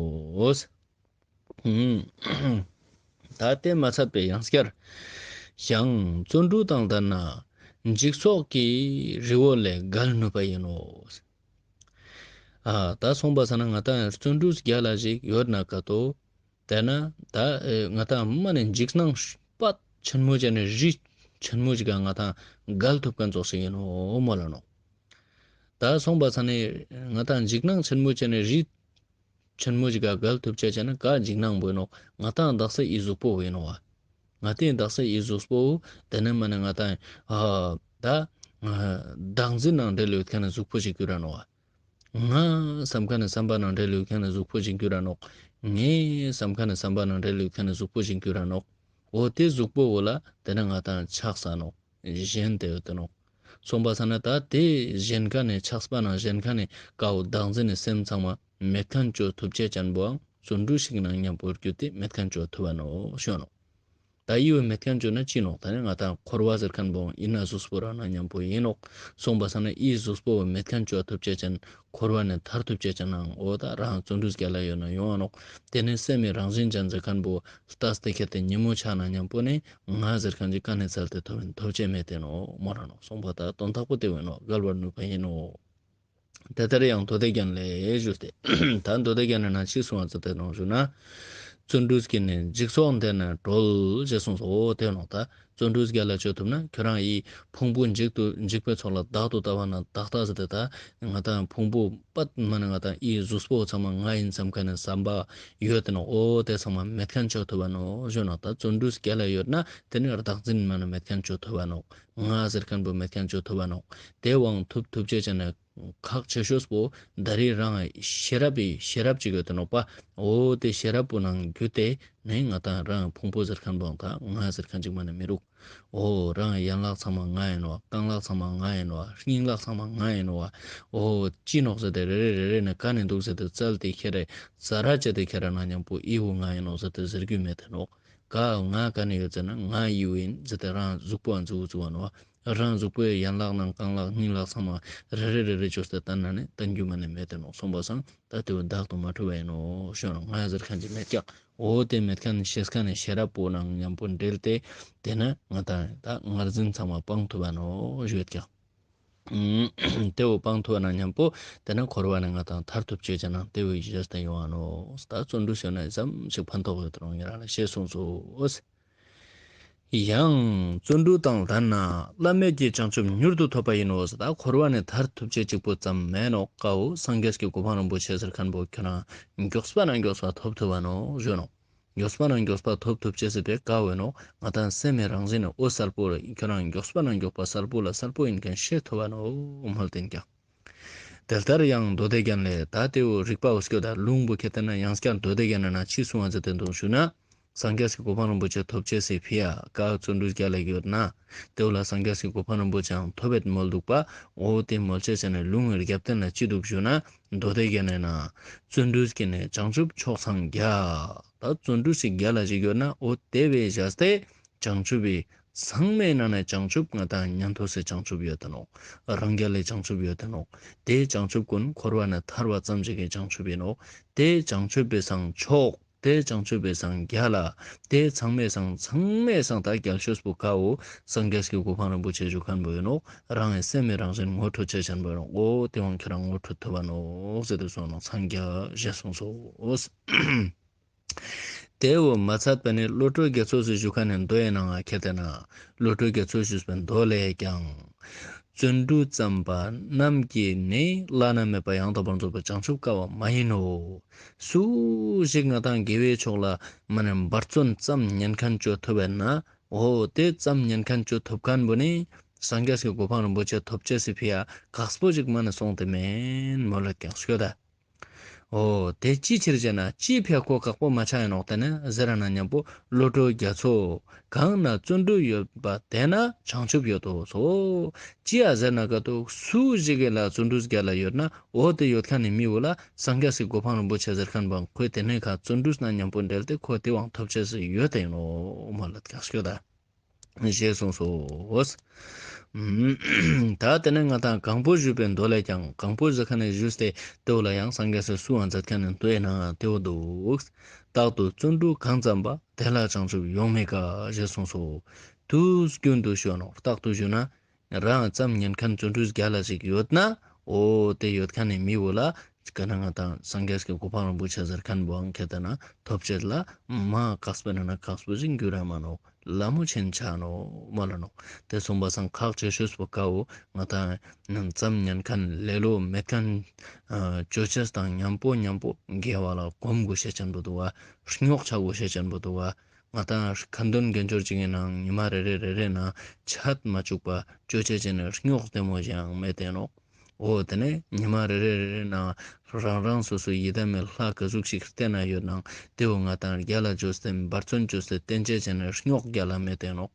ད་དེ་མ་ཚད་པའི་ཡང་སྐྱར། ཡང་བརྩོན་འགྲུས་དང་ལྡན་ན་འཇིག་ཚོགས་ཀྱི་རི་བོ་ལས་བརྒལ་ནུས་པ་ཡིན་ནོ། ཨ་ད་གསུངས་པ་སང་ན་ང་དང་བརྩོན་འགྲུས་རྒྱལ་ལ་ཞིག་ཡོད་ན་ཀ་ཏོ། དེ་ན་ད་ཨེ་ང་དང་མ་ནི་འཇིགས་སྣང་པད་ཆེན་མོ་ཅན་ནི་རི་ཆེན་མོ་ཞིག་ག་ང་དང་བརྒལ་ཐུབ་ཁན་ཙོགས་ཤིག་ཡིན་ནོ་མོལ་ལ་ནོག། ད་གསུངས་པ་སང་ན་ང་དང་འཇིགས་སྣང་ཆེན་མོ་ཅན་ནི་རི་ཆེན་མོ་ཞིག་ག་བརྒལ་ཐུབ་ཅེས་ཅན་ནི་ཀ་འཇིགས་སྣང་པོ་ཡིན་ནོག། ང་དང་དག་ས་ཨི་གཟུགས་པོ་ཡིན་ནོག་བ། ང་དང་དག་ས་ཨི་གཟུགས་པོ་དེ་ནི་མ་ནི་ང་དང་ཨ་ད་ཨ་བདག་འཛིན་ནང་འབྲེལ་ཡོད་ཁན་ནི་གཟུགས་པོ་ཞིག་གྱུར་ར་ནོག་བ། ང་བསམ་ཁན་ནི་བསམ་པ་ནང་འབྲེལ་ཡོད་ཁན་ནི་གཟུགས་པོ་ཞིག་གྱུར་ར་ནོག། ངའི་བསམ་ཁན་ནི་བསམ་པ་ནང་འབྲེལ་ཡོད་ཁན་ནི་གཟུགས་པོ་ཞིག་གྱུར་ར་ནོག། འོ་དེ་གཟུགས་པོ་བོ་ལ་དེ་ནི་ང་དང་ཆགས་ས་ནོག། ཞེན་ཏེ་ཡོད་དེ་ནོག། གསུངས་པ་སང་ན་ད་དེ་ཞེན་ཁན་ནི་ཆགས་པ་ནང་ཞེན་ཁན་ནི་ཀ་བོ་བདག་འཛིན་ནི་སེམས་ཚང་མ་མེད་ཁན་ཅོ་ཐུབ་ཅེས་ཅན་པོའང་བརྩོན་འགྲུས་ཤིག་ནང་མཉམ་པོ་བརྒྱུད་དེ་མེད་ཁན་ཅོ་ཐུབ་བ་ནོག་ཞུ་ནོག། ད་ཨི་བོ་མེད་ཁན་ཅོ་ན་ཅི་ནོག། ད་ནི་ང་དང་འཁོར་བ་ཟེར་ཁན་པོ་ཨིན་ན་གཟུགས་པོ་རང་ནང་མཉམ་པོ་ཡིན་ནོག། གསུངས་པ་སང་ན་ཨི་གཟུགས་པོ་བོ་མེད་ཁན་ཅོ་ཐུབ་ཅེས་ཅན་འཁོར་བ་ནས་ཐར་ཐུབ་ཅེས་ཅན་ནང་འོ་ད་རང་བརྩོན་འགྲུས་རྒྱལ་ལ་ཡོད་ན་ཡོང་བ་ནོག། དེ་ནི་སེམས་མི་རང་བཞིན་ཅན་ཟེར་ཁན་པོ་ལྟས་ཏེ་ཁྱེར་ཏེ་ཉིན་མོ་ཆ་ནང་མཉམ་པོ་ནི་ང་ཟེར་ཁན་ཅིག་ཀ་ནས་བཙལ་ཏེ་ཐོབ་ཡིན་ཐོབ་ཅེས་མེད་དེ་ནོག་མོལ་ལ་ནོག། གསུངས་པ་ད་དོན་དག་པོ་དེ་བོ་ཡིན་ནོག། བརྒལ་བར་ནུས་པ་ཡིན་ནོག། དེ་ལྟར་ཡང་མདོ་སྡེ་རྒྱན་ལས་ཞུས་ཏེ། ད་མདོ་སྡེ་རྒྱན་ནི་ནང་ཅི་གསུངས་པ་ཟེར་ཏེ་ནོག་ཞུ་ན། བརྩོན་འགྲུས་ཀྱིས་ནི་འཇིག་ཚོགས་འདས་ནས་གྲོལ་ཞེས་གསུངས་སོ། འོ་དེ་ནོག། ད་བརྩོན་འགྲུས་རྒྱལ་ལ་ཅོ་ཐུབ་ན་ཁྱོ་རང་ཨི་ཕུང་པོ་འཇིག་ཏུ་འཇིག་པའི་ཚོགས་ལ་བདག་ཏུ་ལྟ་བ་ན་བདག་ལྟ་ཟེར་ཏེ་ད་ང་དང་ཕུང་པོ་པད་མ་ནི་ང་དང་ཨི་གཟུགས་པོ་ཚང་མ་ང་ཡིན་བསམ་ཁན་ནི་བསམ་པ་ཡོད་དེ་ནོག། འོ་དེ་ཚང་མ་མེད་ཁན་ཅོ་ཐུབ་བ་ནོག་ཞུ་ནོག། ད་བརྩོན་འགྲུས་རྒྱལ་ལ་ཡོད་ན་དེ་ནི་བདག་འཛིན་མ་ནི་མེད་ཁན་ཅོ་ཐུབ་བ་ནོག། ང་ཟེར་ཁན་པོ་མེད་ཁན་ཅོ་ཐུབ་བ་ནོག། དེ་བོའང་ཐུབ་ཐུབ་ཅེས་ཅན་ནི་ཁག་ཆེ་ཤོས་པོ་ད་རེས་རང་ཤེས་རབ་པའི་ཤེས་རབ་ཅིག་ཡོད་དེ་ནོག་པ། འོ་དེ་ཤེས་རབ་པོ་ནང་བརྒྱུད་དེ་ནི་ང་དང་རང་ཕུང་པོ་ཟེར་ཁན་པོའང་ད་ང་ཟེར་ཁན་ཅིག་མ་ནི་མི་རུག། འོ་རང་ཡན་ལག་ཚང་མ་ང་ཡིན་ནོག། རྐང་ལག་ཚང་མ་ང་ཡིན་ནོག། སྙིང་ལག་ཚང་མ་ང་ཡིན་ནོག། འོ་ཅི་ནོག་ཟེར་ཏེ་རེ་རེ་རེ་རེ་ནི་ཀ་ནས་འདུག་ཟེར་ཏེ་བཙལ་ཏེ་ཁྱེར་རེ་ཙ་ར་བྱས་ཏེ་ཁྱེར་ར་ནང་མཉམ་པོ་ཨི་བོ་ང་ཡིན་ནོག་ཟེར་ཏེ་ཟེར་རྒྱུ་མེད་དེ་ནོག། ཀ་ང་ཀ་ནས་ཡོད་ཟེར་ན་ང་ཨི་བོ་ཡིན་ཟེར་ཏེ་རང་གཟུགས་པོ་འ་ཛུ་ཛུ་བ་ནོག། རང་གཟུགས་པོའི་ཡན་ལག་ནང་རྐང་ལག་སྙིང་ལག་ཚང་མ་རེ་རེ་རེ་རེ་ཅོས་ཏེ་བསྟན་ན་ནི་བསྟན་རྒྱུ་མ་ནི་མེད་དེ་ནོག། གསུངས་པ་སང་ད་དེ་བོ་བདག་ཏུ་མ་གྲུབ་པ་ཡིན་ནོག་ཞུ་ནོག། ང་ཟེར་ཁན་ཅིག་མེད་ཀྱག། འོ་དེ་མེད་ཁན་ཤེས་ཁན་ནི་ཤེས་རབ་པོ་ནང་མཉམ་པོ་འབྲེལ་ཏེ་དེ་ན་ང་དང་ད་ངར་འཛིན་ཚང་མ་སྤང་ཐུབ་བ་ནོག་ཞུ་ཡོད་ཀྱག། དེ་བོ་སྤང་ཐུབ་བ་ནང་མཉམ་པོ་དེ་ན་འཁོར་བ་ནས་ང་དང་ཐར་ཐུབ་ཅེས་ཅན་ནང་དེ་བོའི་གཞི་རྩ་ཡོང་བ་ནོག། ད་བརྩོན་འགྲུས་ཡོད་ན་ཙམ་ཞིག་ཕན་ཐོགས་ཡོད་དེ་ནོག་ཉེ་རང་ལ་ཞེས་གསུངས་སོ། ཡང་བརྩོན་འགྲུས་དང་ལྡན་ན་བླ་མེད་ཀྱི་བྱང་ཆུབ་མྱུར་དུ་ཐོབ་པ་ཡིན་ནོ། ད་འཁོར་བ་ནས་ཐར་ཐུབ་ཅེས་གཅིག་པོ་ཙམ་མན་ནོག། ཀ་བོ་སངས་རྒྱས་ཀྱི་གོ་འཕང་རིན་པོ་ཆེ་ཟེར་ཁན་པོ་ཁྱོ་རང་མགྱོགས་པ་ནང་མགྱོགས་པ་ཐོབ་ཐུབ་བ་ནོག་ཞུ་ནོག། མགྱོགས་པ་ནང་མགྱོགས་པ་ཐོབ་ཐུབ་ཅེས་ཟེར་ཏེ་ཀ་བོ་ནོག། ང་དང་སེམས་མི་རང་བཞིན་ནི་འོད་གསལ་པོ་རེ་ཁྱོ་རང་མགྱོགས་པ་ནང་མགྱོགས་པ་གསལ་པོ་ལ་གསལ་པོ་ཡིན་ཁན་ཤེས་ཐུབ་བ་ནོག་མོལ་ཏེ་ཡིན་ཀྱག། དེ་ལྟར་ཡང་མདོ་སྡེ་རྒྱན་ལས་ད་དེ་བོ་རིག་པ་འོ་སྐྱོ་དང་ལུང་བོ་ཁྱེར་ཏེ་ན་ཡང་བསྐྱར་མདོ་སྡེ་རྒྱན་ནི་ནང་ཅི་གསུངས་པ་ཟེར་ཏེ་འདུག་ཞུ་ན། སངས་རྒྱས་ཀྱི་གོ་འཕང་རིན་པོ་ཆེ་ཐོབ་ཅེས་སི་ཕི་ཡ་ཀ་བརྩོན་འགྲུས་རྒྱལ་ལ་ཡོད་ན། དེ་བོ་ལ་སངས་རྒྱས་ཀྱི་གོ་འཕང་རིན་པོ་ཆེའང་ཐོབ་བེད་མོལ་འདུག་པ། འོ་དེ་མོལ་ཅེས་ཟེར་ན་ལུང་བའི་རྒྱབ་རྟེན་ལ་ཅི་འདུག་ཞུ་ན། མདོ་སྡེ་རྒྱན་ནི་ནང་བརྩོན་འགྲུས་ཀྱིས་ནི་བྱང་ཆུབ་མཆོག་འཚང་རྒྱ། ད་བརྩོན་འགྲུས་ཤིག་རྒྱལ་ལ་ཞིག་ཡོད་ན་འོ་དེ་བོའི་བཞག་སྟེ་བྱང་ཆུབ་པའི་ཚང་མའི་ནང་ནས་བྱང་ཆུབ་ང་དང་ཉན་ཐོས་སི་བྱང་ཆུབ་ཡོད་དེ་ནོག། རང་རྒྱལ་ལི་བྱང་ཆུབ་ཡོད་དེ་ནོག། དེ་བྱང་ཆུབ་ཀུན་འཁོར་བ་ནས་ཐར་བ་ཙམ་ཞིག་གི་བྱང་ཆུབ་ཡིན་ནོག། དེ་བྱང་ཆུབ་པའི་སང་མཆོག། དེ་བྱང་ཆུབ་པའི་སང་རྒྱལ་ལ། དེ་ཚང་མའི་སང་ཚང་མའི་སང་ད་རྒྱལ་ཤོས་པོ་ཀ་བོ་སངས་རྒྱས་ཀྱི་གོ་འཕང་རིན་པོ་ཆེ་ཞུ་ཁན་པོ་ཡིན་ནོག། རང་གི་སེམས་མི་རང་བཞིན་ངོ་འཕྲོད་ཅེས་ཅན་པོ་ཡིན་ནོག། འོ་དེ་བོ་ཁྱོ་རང་ངོ་འཕྲོད་ཐུབ་བ་ནོག་ཟེར་ཏེ་གསུངས་ནོག། འཚང་རྒྱ་ཞེས་གསུངས་སོ། དེ་བོ་མ་ཚད་པ་ནི་བློ་གྲོས་རྒྱ་མཚོས་སི་ཞུ་ཁན་ནི་མདོ་ཡི་ནང་ང་ཁྱེར་ཏེ་ན་བློ་གྲོས་རྒྱ་མཚོས་ཞུས་པའི་མདོ་ལས་ཀྱང་། བརྩོན་འགྲུས་བརྩམས་པ་རྣམས་ཀྱིས་ནི་བླ་ན་མེད་པ་ཡང་དག་པར་རྫོགས་པའི་བྱང་ཆུབ་དཀའ་བ་མ་ཡིན་ནོ། སུ་ཞིག་ང་དང་དགེ་བའི་ཕྱོགས་ལ་མ་ནི་འབད་བརྩོན་ཙམ་ཉན་ཁན་ཅོ་ཐུབ་པ་ན། འོ་དེ་ཙམ་ཉན་ཁན་ཅོ་ཐུབ་ཁན་པོ་ནི་སངས་རྒྱས་ཀྱི་གོ་འཕང་རིན་པོ་ཆེ་ཐོབ་ཅེས་སི་ཕི་ཡ་ཁག་པོ་ཞིག་མ་ནི་སོང་སྟེ་མེན་མོལ་ལ་ཀྱང་ཤོད་ད། འོ་དེ་ཅི་ཕྱིར་ཟེར་ན་ཅི་ཕི་ཁོ་ཁག་པོ་མ་ཆགས་ཡིན་ནོག། དེ་ནས་ཟེར་ན་མཉམ་པོ་བློ་གྲོས་རྒྱ་མཚོ། གང་ན་བརྩོན་འགྲུས་ཡོད་པ་དེ་ན་བྱང་ཆུབ་ཡོད་དོ་སོ། ཅི་ཡ་ཟེར་ན་ག་ཏོ་སུ་ཞིག་གི་ལ་བརྩོན་འགྲུས་རྒྱལ་ལ་ཡོད་ན་འོ་དེ་ཡོད་མཁན་ནི་མི་བོ་ལ་སངས་རྒྱས་སི་གོ་འཕང་རིན་པོ་ཆེ་ཟེར་མཁན་བོ་ཁོས་དེ་ནས་ཁ་བརྩོན་འགྲུས་ན་མཉམ་པོ་འབྲེལ་ཏེ་ཁོ་དེ་བོ་ཐོབ་ཅེས་སི་ཡོད་དེ་ཡིན་ནོག་མོལ་ལ་ཀྱག་ཤོད་ད། ཞེས་གསུངས་སོ། ད་དེ་ནས་ང་དང་གང་པོ་བཞུགས་པའི་མདོ་ལས་ཀྱང་གང་པོ་ཟེར་མཁན་ནི་བཞུགས་ཏེ་དེ་བོ་ལ་ཡང་སངས་རྒྱས་སི་གསུང་བ་མཛད་མཁན་ནི་མདོ་ཡི་ནང་དེ་བོ་འདུག། རྟག་ཏུ་བརྩོན་འགྲུས་གང་བརྩམས་པ། དེ་ལ་བྱང་ཆུབ་ཡོང་མི་དཀའ། ཞེས་གསུངས་སོ། དུས་རྒྱུན་དུ་ཞུ་ནོག། རྟག་ཏུ་ཞུ་ན་རང་ཙམ་ཉན་མཁན་བརྩོན་འགྲུས་རྒྱལ་ལ་ཞིག་ཡོད་ན་འོ་དེ་ཡོད་མཁན་ནི་མི་བོ་ལ་ག་ན་ང་དང་སངས་རྒྱས་སི་གོ་འཕང་རིན་པོ་ཆེ་ཟེར་མཁན་བོའང་ཁེ་ཏེ་ན་ཐོབ་ཅེས་ལ་མ་ཁག་པོ་ན་ན་ཁག་པོ་ཞིག་འགྱུར་ར་མ་ནོག། ལ་མོ་ཆེན་ཆ་ནོག་མ་ལ་ནོག། དེ་གསུངས་པ་སང་ཁག་ཆེ་ཤོས་པོ་ཀ་བོ་ང་དང་ཙམ་ཉན་མཁན་ལེ་ལོ་མེད་མཁན་ཅོ་ཅེས་དང་མཉམ་པོ་མཉམ་པོ་དགེ་བ་ལ་གོམས་དགོས་ཤེས་ཅན་པོ་འདུག་བ། རྙོག་ཆ་དགོས་ཤེས་ཅན་པོ་འདུག་བ། ང་དང་ཁ་འདོན་དགེ་སྦྱོར་ཅིག་གི་ནང་ཉི་མ་རེ་རེ་རེ་རེ་ནང་ཆད་མ་བཅུག་པ་ཅོ་ཅེས་ཅན་ནི་རྙོག་དེ་མོ་ཞིག་ཡང་མེད་དེ་ནོག། འོ་དེ་ནས་ཉི་མ་རེ་རེ་རེ་རེ་ནང་རང་རང་སོ་སོའི་ཡི་དམ་མི་ལྷ་ག་ཟུག་ཞིག་བསྟེན་ན་ཡོད་ནང་དེ་བོ་ང་དང་རྒྱལ་ལ་བཅོས་ཏེ་འབད་བརྩོན་བཅོས་ཏེ་བསྟེན་ཅེས་ཅན་ནི་རྙོག་རྒྱལ་ལ་མེད་དེ་ནོག།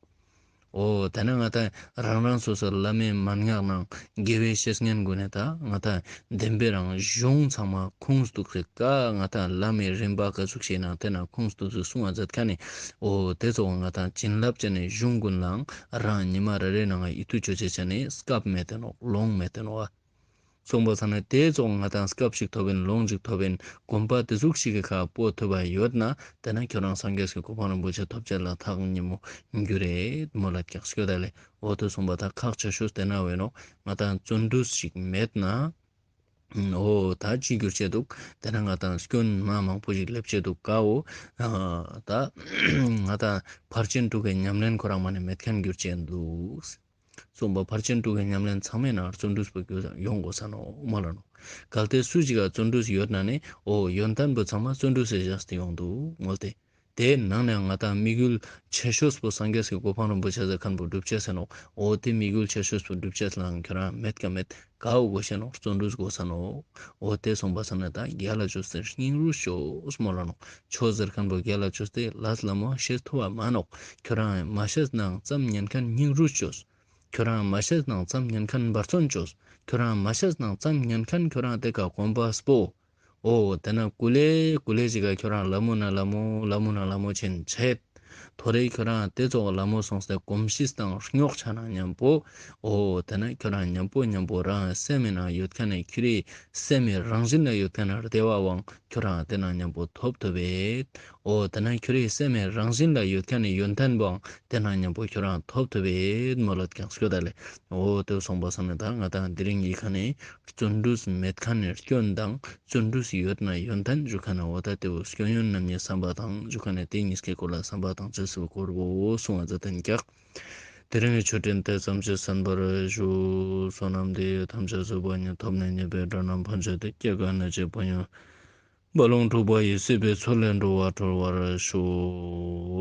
འོ་དེ་ནས་ང་དང་རང་རང་སོ་སོ་བླ་མའི་མན་ངག་ནང་དགེ་བའི་བཤེས་གཉེན་གུན་ནི་ད་ང་དང་བདེན་པའི་རང་གཞུང་ཚང་མ་ཁུངས་གཏུགས་སེ་ཀ་ང་དང་བླ་མའི་རིམ་པ་ག་ཟུག་ཞིག་ནང་དེ་ན་ཁུངས་གཏུགས་སེ་གསུང་བ་མཛད་མཁན་ནི་འོ་དེ་ཚོ་ང་དང་བྱིན་རླབས་ཅན་ནི་གཞུང་གུན་ལའང་རང་ཉི་མ་རེ་རེ་ནང་ཡིད་དུ་ཅོ་ཅེས་ཅན་ནི་སྐབས་མེད་དེ་ནོག། ལོང་མེད་དེ་ནོག། གསུངས་པ་སང་ན་དེ་ཚོ་ང་དང་སྐབས་ཤིག་ཐོབ་ཡིན་ལོང་ཅིག་ཐོབ་ཡིན་གོམས་པ་དེ་ཟུག་ཞིག་གི་ཁ་པོ་ཐོབ་པ་ཡོད་ན་དེ་ན་ཁྱོད་རང་སངས་རྒྱས་ཀྱི་གོ་འཕང་རིན་པོ་ཆེ་ཐོབ་ཅེས་ལ་ཐག་ཉེ་མོ་འགྱུར་རེད་མོལ་ལ་ཀྱག་ཤོད་ད་ལེ། འོ་དེ་གསུངས་པ་ད་ཁག་ཆེ་ཤོས་དེ་ན་བས་ནོག། ང་དང་བརྩོན་འགྲུས་ཤིག་མེད་ན་འོ་ད་ཅི་འགྱུར་ཅེས་འདུག། དེ་ན་ང་དང་སྐྱོན་མ་མང་པོ་ཞིག་སླེབས་ཅེས་འདུག་ཀ་འོ། ད་ང་དང་ཕར་ཕྱིན་དྲུག་གི་ཉམས་ལེན་ཁོ་རང་མ་ནས་མེད་མཁན་འགྱུར་ཅེས་འདུག། གསུངས་པ་ཕར་ཕྱིན་དྲུག་གི་ཉམས་ལེན་ཚང་མའི་ནང་བརྩོན་འགྲུས་པོ་ཡོང་དགོས་ས་ནོག་མོལ་ལ་ནོག། གལ་ཏེ་སུ་ཞིག་ག་བརྩོན་འགྲུས་ཡོད་ན་ནི་འོ་ཡོན་ཏན་པོ་ཚང་མ་བརྩོན་འགྲུས་སི་བཞག་སྟེ་ཡོང་འདུག་མོལ་ཏེ། དེའི་ནང་ནས་ང་དང་དམིགས་ཡུལ་ཆེ་ཤོས་པོ་སངས་རྒྱས་ཀྱི་གོ་འཕང་རིན་པོ་ཆེ་ཟེར་མཁན་པོ་སྒྲུབ་ཅེས་ཟེར་ནོག། འོ་དེ་དམིགས་ཡུལ་ཆེ་ཤོས་པོ་སྒྲུབ་ཅེས་ལའང་ཁྱོད་རང་མེད་ཀ་མེད་ག་འོ་དགོས་ཤེས་ནོག། བརྩོན་འགྲུས་དགོས་ས་ནོག། འོ་དེ་གསུངས་པ་སང་ན་ད་རྒྱལ་ལ་བཅོས་ཏེ་སྙིང་རུས་ཅོས་མོལ་ལ་ནོག། ཆོས་ཟེར་མཁན་པོ་རྒྱལ་ལ་བཅོས་ཏེ་ལས་སླ་མོ་ཤེས་ཐུབ་བ་མ་ནོག། ཁྱོད་རང་མ་ཤེས་ནའང་ཙམ་ཉན་མཁན་སྙིང་རུས་ཅོས། ཁྱོད་རང་མ་ཤེས་ནའང་ཙམ་ཉན་མཁན་འབད་བརྩོན་ཅོས། ཁྱོད་རང་མ་ཤེས་ནའང་ཙམ་ཉན་མཁན་ཁྱོད་རང་དེ་ཀ་གོམས་པ་སྤོ། འོ་དེ་ན་ཀུ་ལེ་ཀུ་ལེ་ཞིག་ག་ཁྱོད་རང་ལ་མོ་ན་ལ་མོ་ལ་མོ་ན་ལ་མོ་ཆེན་ཆད། ཐོ་རེ་ཁྱོད་རང་དེ་ཚོགས་ལ་མོ་སོང་སྟེ་གོམས་གཤིས་དང་རྙོག་ཆ་ན་མཉམ་པོ། འོ་དེ་ན་ཁྱོད་རང་མཉམ་པོ་མཉམ་པོ་རང་སེམས་ནང་ཡོད་མཁན་ནི་ཁྱོད་རའི་སེམས་རང་བཞིན་ལ་ཡོད་མཁན་ནི་བདེ་བའང་ཁྱོད་རང་དེ་ན་མཉམ་པོ་ཐོབ་ཐུབ་བེད། འོ་དེ་ན་ཁྱོད་རའི་སེམས་རང་བཞིན་ལ་ཡོད་མཁན་ནི་ཡོན་ཏན་བོའང་དེ་ན་མཉམ་པོ་ཁྱོད་རང་ཐོབ་ཐུབ་བེད་མོལ་ལ་ཀྱག་ཤོད་ད་ལེ། འོ་དེ་གསུངས་པ་སང་ན་ད་ང་དང་དེ་རིང་གི་ཁ་ནས་བརྩོན་འགྲུས་མེད་མཁན་ནི་སྐྱོན་དང་བརྩོན་འགྲུས་ཡོད་ན་ཡོན་ཏན་ཞུ་མཁན་ནི་འོ་ད་དེ་བོ་སྐྱོན་ཡོན་རྣམ་གཉིས་བསམ་པ་དང་ཞུ་མཁན་ནི་དེ་གཉིས་ཀའི་སྐོར་ལ་བསམ་པ་དང་ཅེས་སུ་སྐོར་བོ་གསུང་བ་མཛད་དེ་ཀྱག། དེ་རིང་གི་ཆོས་འབྲེལ་དེ་ཙམ་ཞིག་གསན་པར་ཞུ། བསོད་ནམས་འདི་ཡིས་ཐམས་ཅད་གཟིགས་པ་ཉིད། ཐོབ་ནས་ཉེས་པའི་དགྲ་རྣམས་ཕམ་བྱས་ཏེ། སྐྱེ་རྒ་ན་འཆིའི་ཕོ་ཉ་རྦ་ཀློང་འཁྲུགས་པ་ཡི། སྲིད་པའི་མཚོ་ལས་འགྲོ་བ་སྒྲོལ་བར་ཤོག།